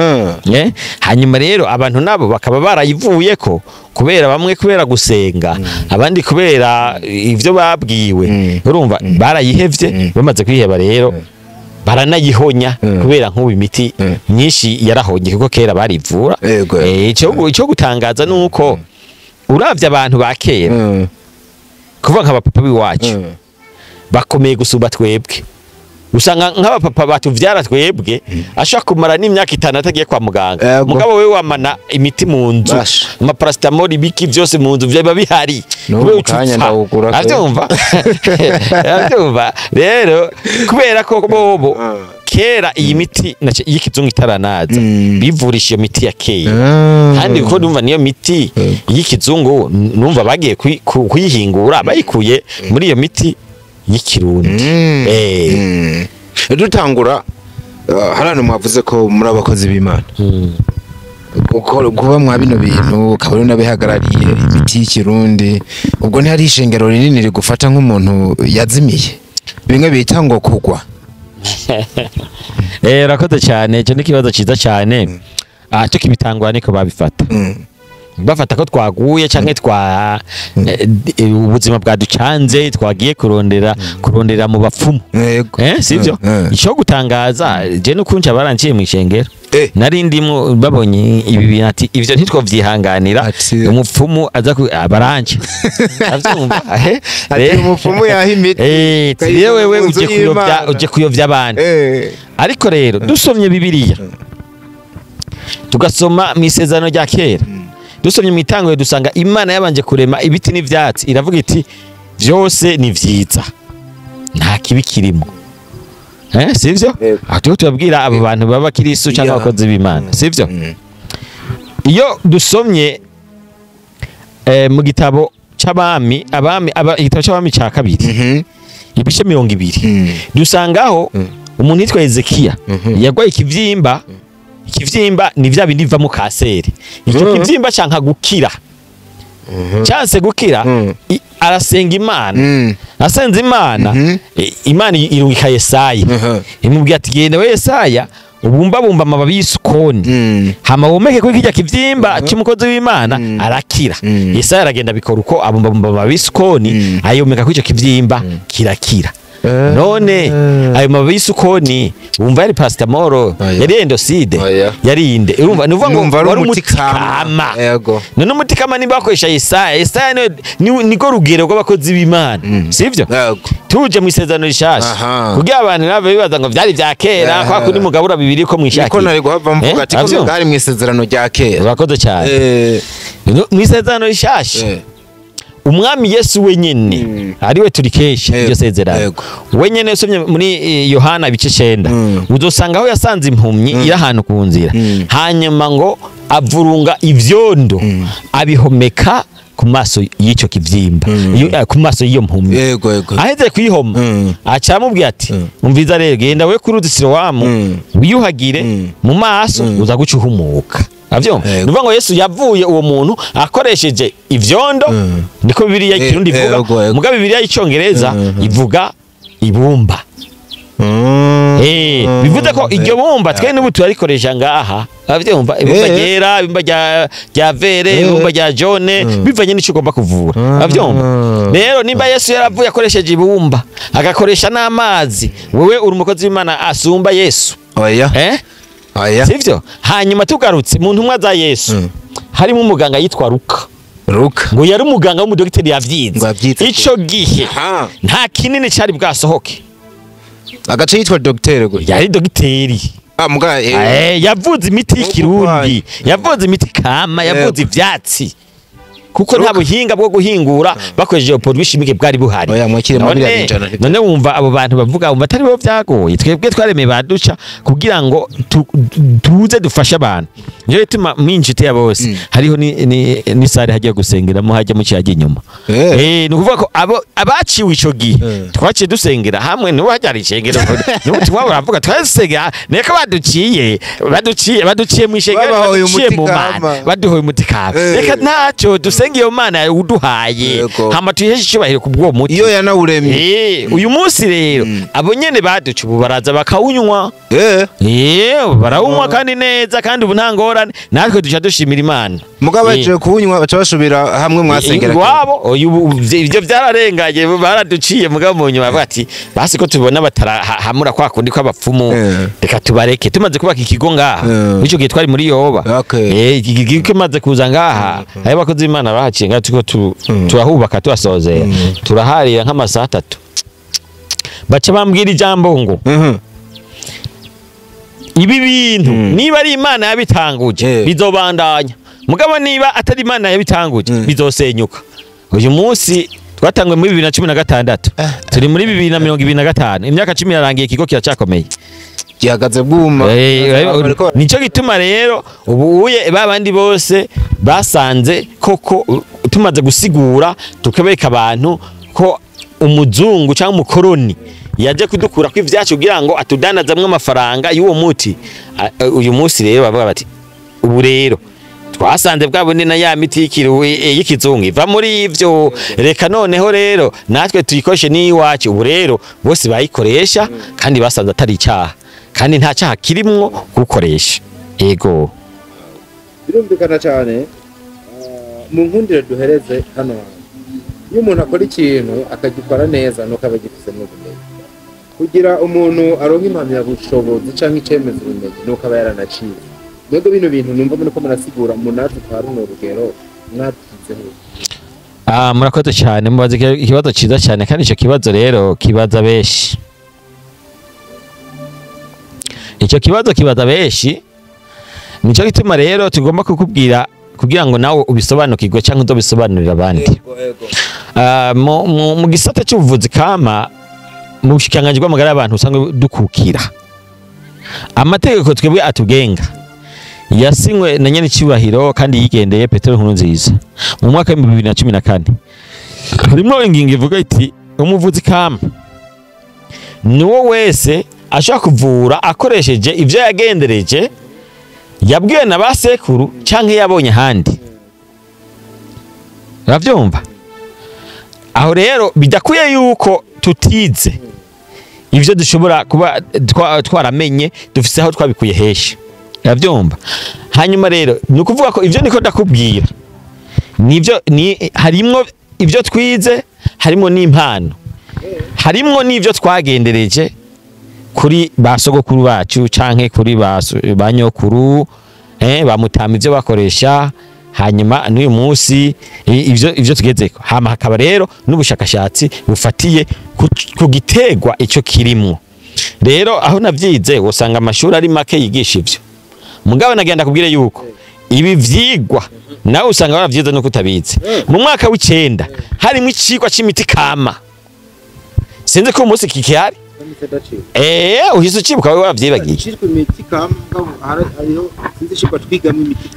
Hanyuma rero abantu nabo bakaba barayivuyeko, kubera bamwe kubera gusenga, abandi kubera ivyo babwiwe. Urumva barayihevye. Bamaze kwiheba rero baranayihonya, kubera nk'ubu imiti myinshi yarahonye, kuko kera barivura. Ico gutangaza nuko uravye abantu ba kera, kuvuga nk'abapapa b'iwacu, bakomeye gusumba twebwe. Usanga nk'abapapa batuvyara twebwe ashobora kumara n'imyaka 5 atagiye kwa muganga. Mugabo wewe wamana imiti mu nzu, Basha. amaparacetamol, ibiki byose mu nzu biba bihari. N'ubu Kubera mu kanya ucupfa. ndawugura pe. Avyumva? Avyumva? Rero kubera ko bobo kera iyi miti y'ikizungu itaranaza, bivurisha iyo miti ya kera, kandi kuko numva niyo miti y'ikizungu numva bagiye kuyihingura bayikuye muri iyo miti y'ikirundi. Dutangura hari hano mwavuze ko muri abakozi b'Imana. Kuba mwa bino bintu ukaba uri n'abihagarariye imiti y'ikirundi, ubwo ntihari ishengero rinini rigufata nk'umuntu yazimiye? Bimwe bita ngo kugwa. Urakoze cyane, icyo ni ikibazo cyiza cyane. Tukibitangura niko babifata. Bafata ko twaguye canke twa ubuzima bwaducanze, twagiye kurondera mu bapfumu. Sivyo? Ico gutangaza je nukunca baranciye mu ishengero. Nari ndimwo babonye ibi bintu ati ivyo ntitwovyihanganira, umupfumu aza baranje. Avyumva? Ati umupfumu yaha imiti. Wewe uje kuyovya abantu. Ariko rero dusomye Bibiliya, tugasoma mu isezerano rya kera, dusomye mu itanguriro dusanga Imana yabanje kurema ibiti n'ivyatsi, iravuga iti vyose ni vyiza, nta kibi kirimo. Sivyo? Aho tubabwira abo bantu baba kirisu cyangwa abakozi b'Imana, sivyo? Iyo dusomye mu gitabo c'abami, igitabo c'abami ca kabiri, ibice 20, dusangaho umuntu yitwa Ezekiya yagwaye ikivyimba. Ikivyimba ni vya bindi biva mu kanseri. Icyo kivyimba canka gukira. Chanse gukira, arasenga Imana. Asenze Imana, Imana irungika Yesaya. Imubwira ati genda we Yesaya, ubumbabumba amababi y'isukoni. Hama womeke kuri kirya kivyimba cy'umukozi w'Imana, arakira. Yesaya aragenda bikora uko, abumbabumba amababi y'isukoni, ayomeka kuri icyo kivyimba, kirakira. None ayo mababi y'isukoni wumva yari paracetamol, yari endoside, yari inde. Urumva nuvuga ngo wari umutikama. None umutikama nimba bakoresha Yesaya, Yesaya niko rugero rw'abakozi b'Imana, sivyo? Tuje mu isezerano rishasha kugira abantu nabo bibaza ngo vyari vya kera, kwa kundi mugabura bibiri ko mwishakira. Niko nari guhava mvuga ati ko bwari mu isezerano rya kera. Urakoze cyane. Mu isezerano rishasha Umwami Yesu wenyene ariwe turikesha iryo sezerano. Wenyene usomye muri Yohana ibice 9, uzosanga aho yasanze impumyi iri ahantu ku nzira, hanyuma ngo avurunga ivyondo abihomeka ku maso y'icyo kivyimba, ku maso y'iyo mpumyi. Aheze kuyihoma, aca amubwira ati umviza rero, genda we kuri Silowamu wiyuhagire mu maso, uza guca uhumuka. Avyumva? Nuvuga ngo Yesu yavuye uwo muntu akoresheje ivyondo, niko Bibiliya y'ikirundi ivuga, muga Bibiliya y'icongereza ivuga ibumba. Bivuze ko iryo bumba twe n'ubu turarikoresha ngaha. Avyumva? Ibumba ryera, ibumba rya vere, ibumba rya jaune, bivanye n'ico ugomba kuvura. Avyumva? Rero nimba Yesu yaravuye akoresheje ibumba, agakoresha n'amazi, wewe uri umukozi w'Imana asumba Yesu. Oya. Sivyo? Hanyuma tugarutse mu ntumwa za Yesu, harimo umuganga yitwa Luka. Ngo yari umuganga w'umudogiteri yavyize. Ico gihe nta kinini cari bwasohoke. Agace yitwa dogiteri gutya. Yari dogiteri. Yavuze imiti y'ikirundi, yavuze imiti kama, yavuze ivyatsi. Kuko nta buhinga bwo guhingura bakoresheje produit chimique bwari buhari. None wumva abo bantu bavuga wumva atari bo vyagoye. Twebwe twaremeye baduca kugira ngo tuze dufashe abantu. Niyo bituma mwinjite ya bose hariho ni sare hagiye gusengeramo, hajya mu kiyaje inyuma. Ni ukuvuga ko abo abaciwe ico gihe twaciye dusengera hamwe, nibo hajya ishengero. N'ubutumwa buravuga twasengera neka baduciye mu ishengero, baduciye mu Mana, baduhoye umutikama. Reka ntaco dusenge iyo Mana uduhaye, hama tuyiheshe icyubahiro ku bwo muti iyo yanawuremye. Uyu munsi rero abo nyene baduca ubu baraza bakawunywa. Barawunywa kandi neza, kandi ubu nta ngorane, natwe duca dushimira Imana. Mugabo baje kuwunywa baca basubira hamwe mwasengera iwabo. Ivyo vyararenganye, baraduciye mugabo mu nyuma bati basi ko tubona batarahamura kwa kundi kw'abapfumu, reka tubareke. Tumaze kubaka ikigo ngaha, ico gihe twari muri Yoba. Ikigo kimaze kuza ngaha, ayo bakozi b'Imana bahaciye ngaha, tuko turahubaka tuhasozera, turaharira nk'amasaha 3. Baca bambwira ijambo ngo ibi bintu niba ari Imana yabitanguje bizobandanya, mugabo niba atari Imana yabitanguje bizosenyuka. Uyu munsi twatangwe muri 2016, turi muri 2025, imyaka 10 yarangiye, ikigo kiracakomeye, gihagaze bwuma. Nico gituma rero ubu uye babandi bose basanze koko tumaze gusigura tukabereka abantu ko umuzungu cyangwa umukoroni yaje kudukura ko ivyacu kugira ngo atudanazamwe amafaranga y'uwo muti. Uyu munsi rero bavuga bati ubu rero Twasanze bwa bundi na ya miti y'ikizungu iva muri ivyo, reka noneho rero natwe tuyikoreshe n'iwacu. Ubu rero bose bayikoresha kandi basanze atari icyaha, kandi nta cyaha kirimwo gukoresha. Ego, birumvikana cyane. Mu nkundire duhereze hano, iyo umuntu akora ikintu akagikora neza nuko aba agifisemo ubumenyi. Kugira umuntu aronka impamyabushobozi cyangwa icemeza ubumenyi nuko aba yaranaciye. Mwebwe bino bintu numva muri ko murasigura munazi kwa runo rugero mwabyizeho? Murakoze cyane, mubaza ikibazo cyiza cyane, kandi icyo kibazo rero kibaza benshi. Icyo kibazo kibaza benshi, nicyo gituma rero tugomba kukubwira kugira ngo nawe ubisobanukirwe cyangwa uzobisobanurire abandi. Mu gisata cy'ubuvuzi kama mu bushikiranganji bw'amagara y'abantu usanga dukukira amategeko twebwe atugenga yasinywe na nyenicubahiro kandi yigendeye Petero Nkurunziza mu mwaka wa 2014. Harimo ingingo ivuga iti umuvuzi kama niwo wese ashaka kuvura akoresheje ivyo yagendereje, yabwiwe na basekuru canke yabonye ahandi. Uravyumva? Aho rero bidakwiye yuko tutize ivyo dushobora kuba twaramenye, dufise aho twabikuye heshi. Uravyumva? Hanyuma rero ni ukuvuga ko ivyo niko ndakubwira nivyo, ni harimwo ivyo twize, harimwo n'impano, harimwo n'ivyo twagendereje kuri ba sogokuru bacu canke kuri ba nyokuru, bamutama ivyo bakoresha. Hanyuma n'uyu munsi ivyo tugezeko, hama hakaba rero n'ubushakashatsi bufatiye ku gitegwa ico kirimwo. Rero aho navyize usanga amashuri ari make yigisha ivyo. Mugabo nagenda kubwire yuko ibi vyigwa nawe usanga waravyize no kutabizi. Mu mwaka w'icenda harimo icigwa c'imiti kama, sinzi ko umunsi kikihari. Uhise ucibuka wewe waravyibagiye.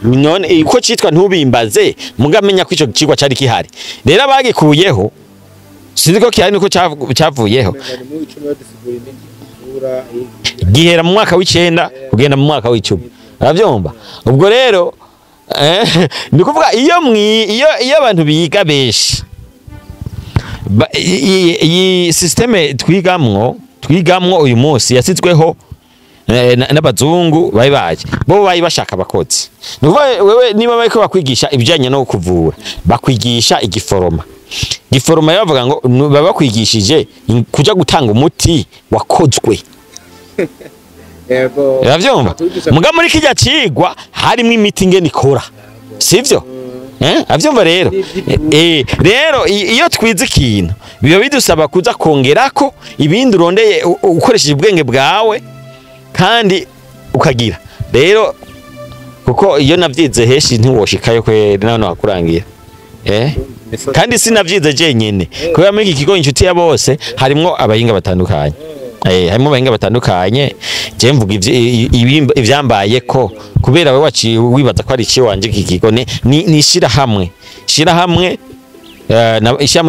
None uko citwa ntubimbaze, mugamenya ko ico cigwa cari kihari. Rero abagikuyeho sinzi ko kihari nuko cavuyeho. Gihera mu mwaka w'icenda kugenda mu mwaka w'icumi. Uravyumva? Ubwo rero ni kuvuga iyo abantu biga benshi, iyi systeme twigamwo uyu munsi yasizweho n'abazungu bari baje, bo bari bashaka abakozi. Nukuvuga wewe niba bariko bakwigisha ibijanye no kuvura, bakwigisha igiforoma. Giforoma bavuga ngo baba bakwigishije kuja gutanga umuti wakozwe. Yego. Uravyumva? Muga muri kijya cigwa harimo imiti ngene ikora. Sivyo? Avyumva rero. Rero iyo twize ikintu biba bidusaba kuza kongerako ibindi urondeye ukoresheje ubwenge bwawe kandi ukagira. Rero kuko iyo navyize heshi ntiwoshikayo kwe none wakurangira. Kandi sinavyize jenyene, kubera muri iki kigo Inshuti ya Bose harimwo abahinga batandukanye. Harimo abahinga batandukanye. Je mvuga ivyambaye ko kubera wewe waciye wibaza ko ari ici wanje iki kigo ni shira hamwe ishyirahamwe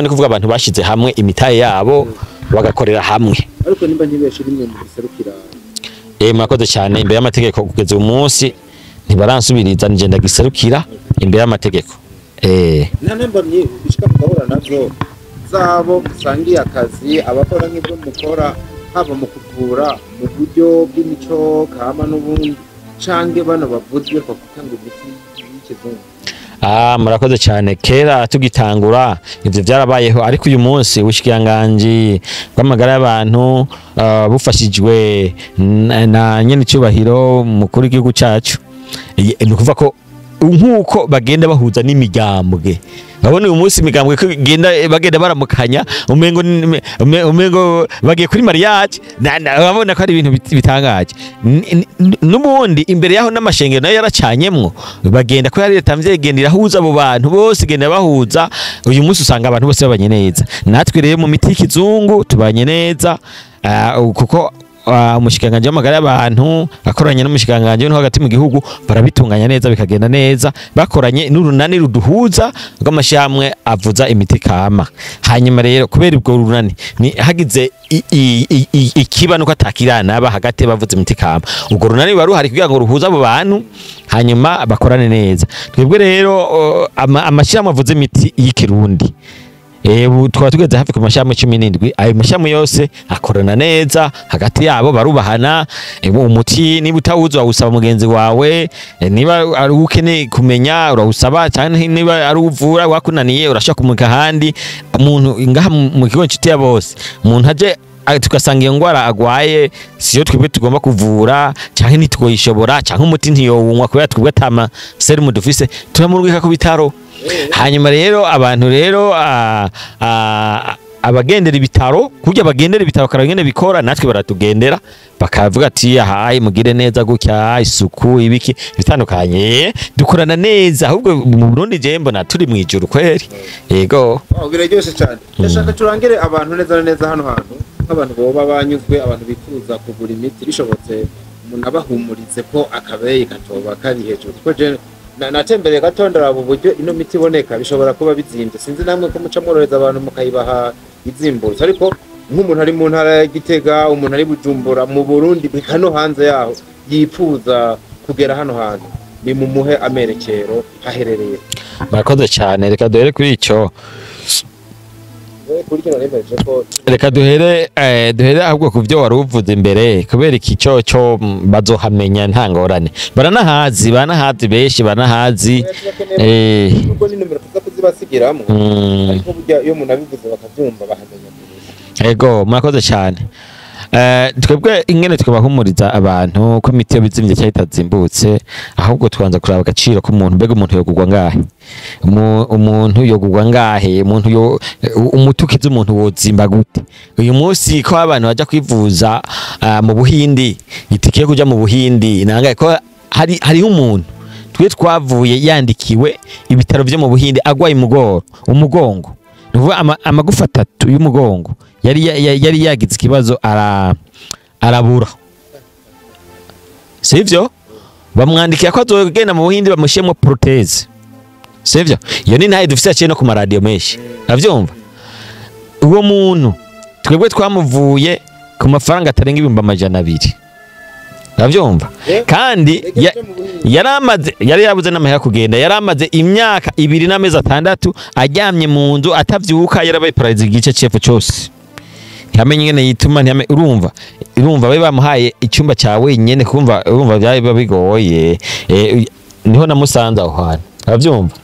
ni kuvuga abantu bashize hamwe imitahe yabo bagakorera hamwe. Ariko nimba ntibeshe rimwe mu giserukira. Murakoze cyane. Imbere y'amategeko kugeza uyu munsi ntibaransubiriza, nije ndagiserukira imbere y'amategeko. Nta ntambamyi bishika mugahura nazo zabo musangiye akazi, abakora nk'ibyo mukora, haba mu kuvura mu buryo bw'imico kama n'ubundi, canke bano bavuzwe ko gutanga imiti y'ikizungu? Murakoze cyane. Kera tugitangura ivyo byarabayeho, ariko uyu munsi ubushikiranganji bw'amagara y'abantu bufashijwe na nyenicubahiro mukuru w'igihugu cacu, ni ukuvuga ko nkuko bagenda bahuza n'imigambwe. Urabona uyu munsi imigambwe ko bagenda baramukanya, umengo bagiye kuri mariage, urabona ko ari ibintu bitangaje. N'ubundi imbere yaho n'amashengero nayo yaracanyemwo, bagenda ko yari leta mvyegenda irahuza abo bantu bose, igenda bahuza. Uyu munsi usanga abantu bose babanye neza. Natwe rero mu miti y'ikizungu tubanye neza, kuko Umushikiranganji w'amagara y'abantu akoranye n'umushikiranganji wo hagati mu gihugu barabitunganya neza bikagenda neza, bakoranye n'urunani ruduhuza rw'amashyamwe avuza imiti kama. Hanyuma rero kubera ubwo runani ni hagize ikiba nuko atakirana ba hagati bavuza imiti kama, ubwo runani ruba ruhari kugira ngo ruhuze abo bantu hanyuma bakorane neza. Twebwe rero amashyirahamwe avuza imiti y'ikirundi twaba tugeze hafi ku mashami 17. Ayo mashami yose akorana neza hagati yabo, barubahana. Umuti niba utawuzi wawusaba mugenzi wawe, niba ari ukeneye kumenya urawusaba, cyane niba ari uvura wakunaniye urashaka kumurika ahandi. Umuntu ngaha mu kigo Inshuti ya Bose, umuntu aje tugasanga iyo ngwara agwaye siyo twebwe tugomba kuvura, canke ntitwoyishobora, canke umuti ntiyowunywa kubera twebwe atama serumu dufise, turamurungika ku bitaro. Hanyuma rero abantu rero abagendera ibitaro, kurya bagendera ibitaro karangene bikora, natwe baratugendera bakavuga ati ahaye mugire neza gutya, isuku ibiki bitandukanye, dukorana neza. Ahubwo mu Burundi je mbona turi mu ijuru kweri. Yego, biraryoshe cyane. Ndashaka turangire abantu neza neza hano hantu nk'abantu boba banyuzwe, abantu bifuza kugura imiti bishobotse umuntu abahumurize ko akabeyi katoba kari hejuru, kuko je natembereye gato ndaraba uburyo ino miti iboneka, bishobora kuba bizimbye. Sinzi namwe ko muca mworohereza abantu mukayibaha izimbutse, ariko nk'umuntu ari mu ntara ya Gitega, umuntu ari Bujumbura mu Burundi hano hanze yaho yifuza kugera hano hantu, ni mumuhe amerekero haherereye. Murakoze cyane. Reka duhere kuri ico, reka duhere ahubwo ku byo wari uvuze imbere, kubera iki cyo bazohamenya nta ngorane. Baranahazi benshi baranahazi. Ubwo ni numero tuza kuzibasigiramo, ariko burya iyo umuntu abivuze bakabyumva bahamenya. Ego, murakoze cyane. Twebwe ingene twabahumuriza abantu ko imiti yo bizimvye cyangwa itazimbutse, ahubwo twanza kuraba agaciro k'umuntu. Mbega umuntu yogurwa ngahe? Umuntu yogurwa ngahe? Umuntu yo umutukiza umuntu wozimba gute? Uyu munsi ko abantu baja kwivuza mu Buhindi, itike kuja mu Buhindi nangaye ko hariho umuntu twe twavuye yandikiwe ibitaro byo mu Buhindi agwaye umugongo, nuvuga amagufa atatu y'umugongo yari yagize ikibazo arabura, sivyo? Bamwandikiye ko azogenda mu Buhindi bamushiyemo prothèse, sivyo? Iyo ni ntaye dufite yaciye no ku maradiyo menshi, avyumva. Uwo muntu twebwe twamuvuye ku mafaranga atarenga 200,000, avyumva. Kandi yari yabuze n'amahera kugenda, yaramaze imyaka 2 n'amezi 6 aryamye mu nzu atavyuka, yarabaye paralysé igice cepfo cyose, ntiyamenye ingene yituma, urumva babe bamuhaye icyumba cya wenyene, kumva urumva byari bigoye. Niho namusanze aho hantu, avyumva,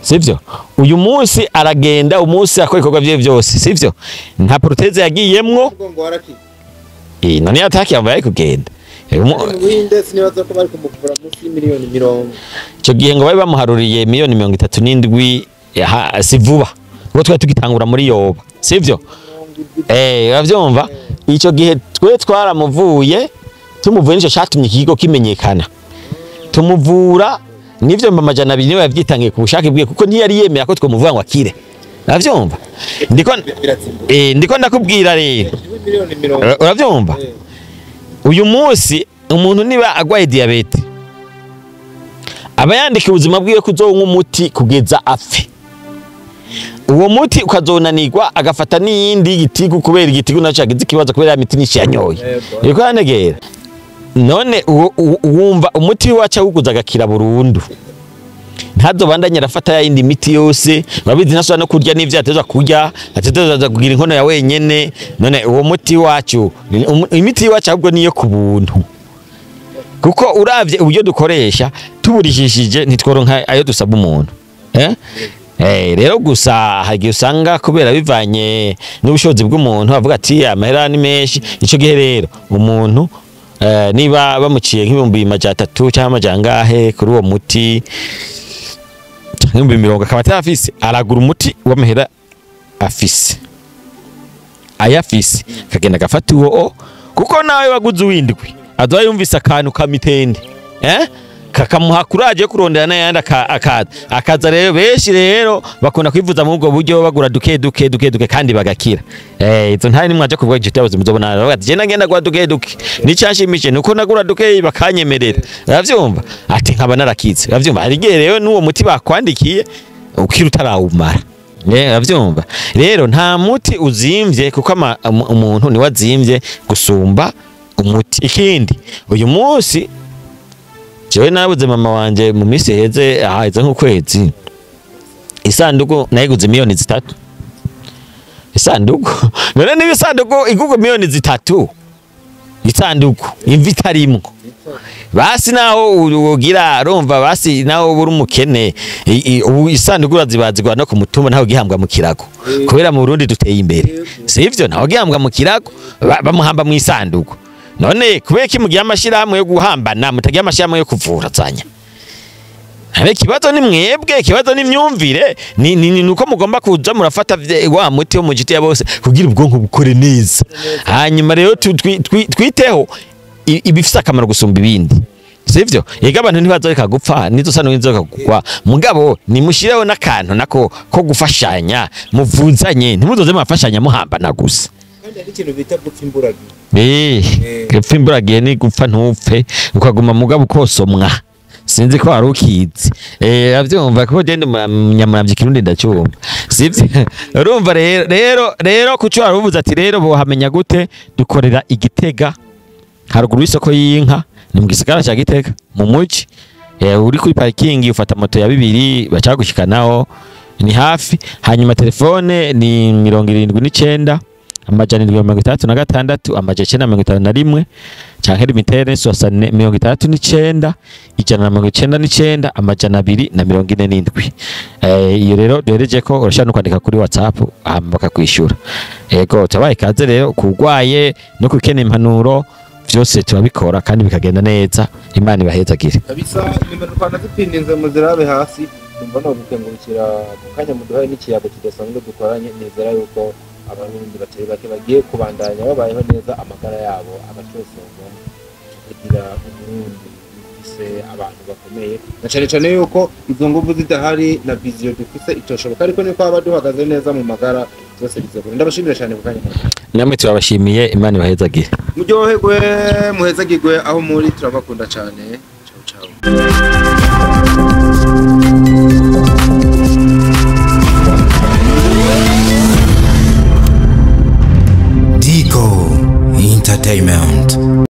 sivyo? Uyu munsi aragenda, umunsi akora ibikorwa vye byose, sivyo? Nta prothèse yagiyemwo, none yataki yambaye kugenda. Icyo gihe ngo bari bamuharuriye miliyoni 37 si vuba, kuko twari tugitangura muri yoba, sivyo? Uravyumva? Icyo gihe twe twaramuvuye, tumuvuye nico catumye ikigo kimenyekana, tumuvura nivyo 200 niwe yavyitangiye ku bushake bwiwe, kuko ntiyari yemera ko twomuvuga ngo akire, uravyumva? Ndiko ndakubwira rero, uravyumva? Uyu munsi umuntu niba agwaye diabete aba yandika ubuzima bwiwe kuzonywa umuti kugeza apfe, uwo muti ukazonanirwa agafata n'iyindi gitigu, kubera igitigu naco yagize ikibazo kubera imiti nyinshi yanyoye, iriko yanegera. None wumva umuti waca wuguza agakira burundu, ntazobandanye arafata yindi miti yose, babizi nasubira no kurya n'ivyo atezwa kurya, atezwa kugira inkono ya wenyene. None uwo muti wacu, imiti wacu ahubwo niyo ku buntu, kuko uravye uburyo dukoresha tuburishishije ntitworonka ayo dusaba umuntu. Rero gusa hagiye usanga kubera bivanye n'ubushobozi bw'umuntu avuga ati amahera ni menshi. Ico gihe rero umuntu niba bamuciye nk'ibihumbi 300 cyangwa amajangahe kuri uwo muti, nk'ibihumbi 40 akaba atafise, aragura umuti w'amahera afise, ayafise akagenda agafata uwo, kuko nawe waguze uwindwi azoba yumvise akantu ka mitende, Kakamuha kuraje kurondera n'ayandi akaza. Rero benshi rero bakunda kwivuza mu ubwo buryo, bagura duke duke duke duke kandi bagakira. Izo ntari nimwaje kuvuga inshuti yawe muzobona bavuga ati je nagenda gura duke duke, nicyanshimije nuko nagura duke bakanyemerera, uravyumva, ati nkaba narakize, uravyumva. Hari igihe rero n'uwo muti bakwandikiye ukira utarawumara. Uravyumva. Rero nta muti uzimvye, kuko umuntu niwe azimvye gusumba umuti. Ikindi, uyu munsi jewe nabuze mama wanje mu minsi iheze, ahaheze nk'ukwezi, isanduku nayiguze 3 miliyoni. Isanduku none niba isanduku igurwa 3 miliyoni, isanduku imva itarimwo, basi naho ugira urumva, basi naho uri umukene, ubu isanduku urazibazigwa no ku mutumba, ntawe gihambwa mu kirago, kubera mu Burundi duteye imbere, sivyo? Ntawe gihambwa mu kirago, bamuhamba mu isanduku. None kubera ko mugiye amashirahamwe yo guhambana, mutagiye amashirahamwe yo kuvurazanya? Habe ikibazo ni mwebwe, ikibazo ni imyumvire, ni nuko mugomba kuza murafata wa muti wo mu giti ya bose kugira ubwonko bukore neza. Hanyuma rero twiteho ibifise akamaro gusumba ibindi, sivyo? Ega abantu ntibazoreka gupfa, nizo sano ntizoka kugwa, mugabo nimushireho n'akantu nako ko gufashanya, muvuzanye, ntimuzoze murafashanya muhambana gusa. Kandi hari ikintu bita gupfa imburagihe. Gupfa imburagihe ni gupfa ntupfe, ukaguma mugabo ukosomwa. Sinzi ko wari ukizi. Avyumva ko je ndi umunyamuramvya, ikirundi ndacyumva, sivyo? Urumva rero kuco wari uvuze ati rero bohamenya gute, dukorera Igitega haruguru y'isoko y'inka, ni mu gisagara ca Gitega mu muji. Uri kuri parking ufata moto ya 2 bacagushikanaho, ni hafi. Hanyuma telefone ni 79 766 951, canke Lumitel 69 199 247. Iyo rero duhereje ko urashobora no kwandika kuri WhatsApp hama bakakwishura. Yego, tubaye ikaze rero kugwaye no kukenera impanuro, vyose turabikora kandi bikagenda neza. Imana ibahezagire. Kabisa, nimero twanazipindinze muzirabe hasi. Numva no gukengurukira ku kanya muduhaye n'ikiyago kidasanzwe dukoranye. Nizera yuko Abarundi batari bake bagiye kubandanya babayeho neza, amagara yabo agacosorwa, tukagira Uburundi bufise abantu bakomeye, na cane cane yuko izo nguvu zidahari na vision dufise itoshoboka, ariko niko haba duhagaze neza mu magara byose bizokora. Ndabashimira cyane ku kanya muduhaye. Namwe turabashimiye, Imana ibahezagire. Muryoherwe, muhezagirwe aho muri, turabakunda cyane. Ciao ciao.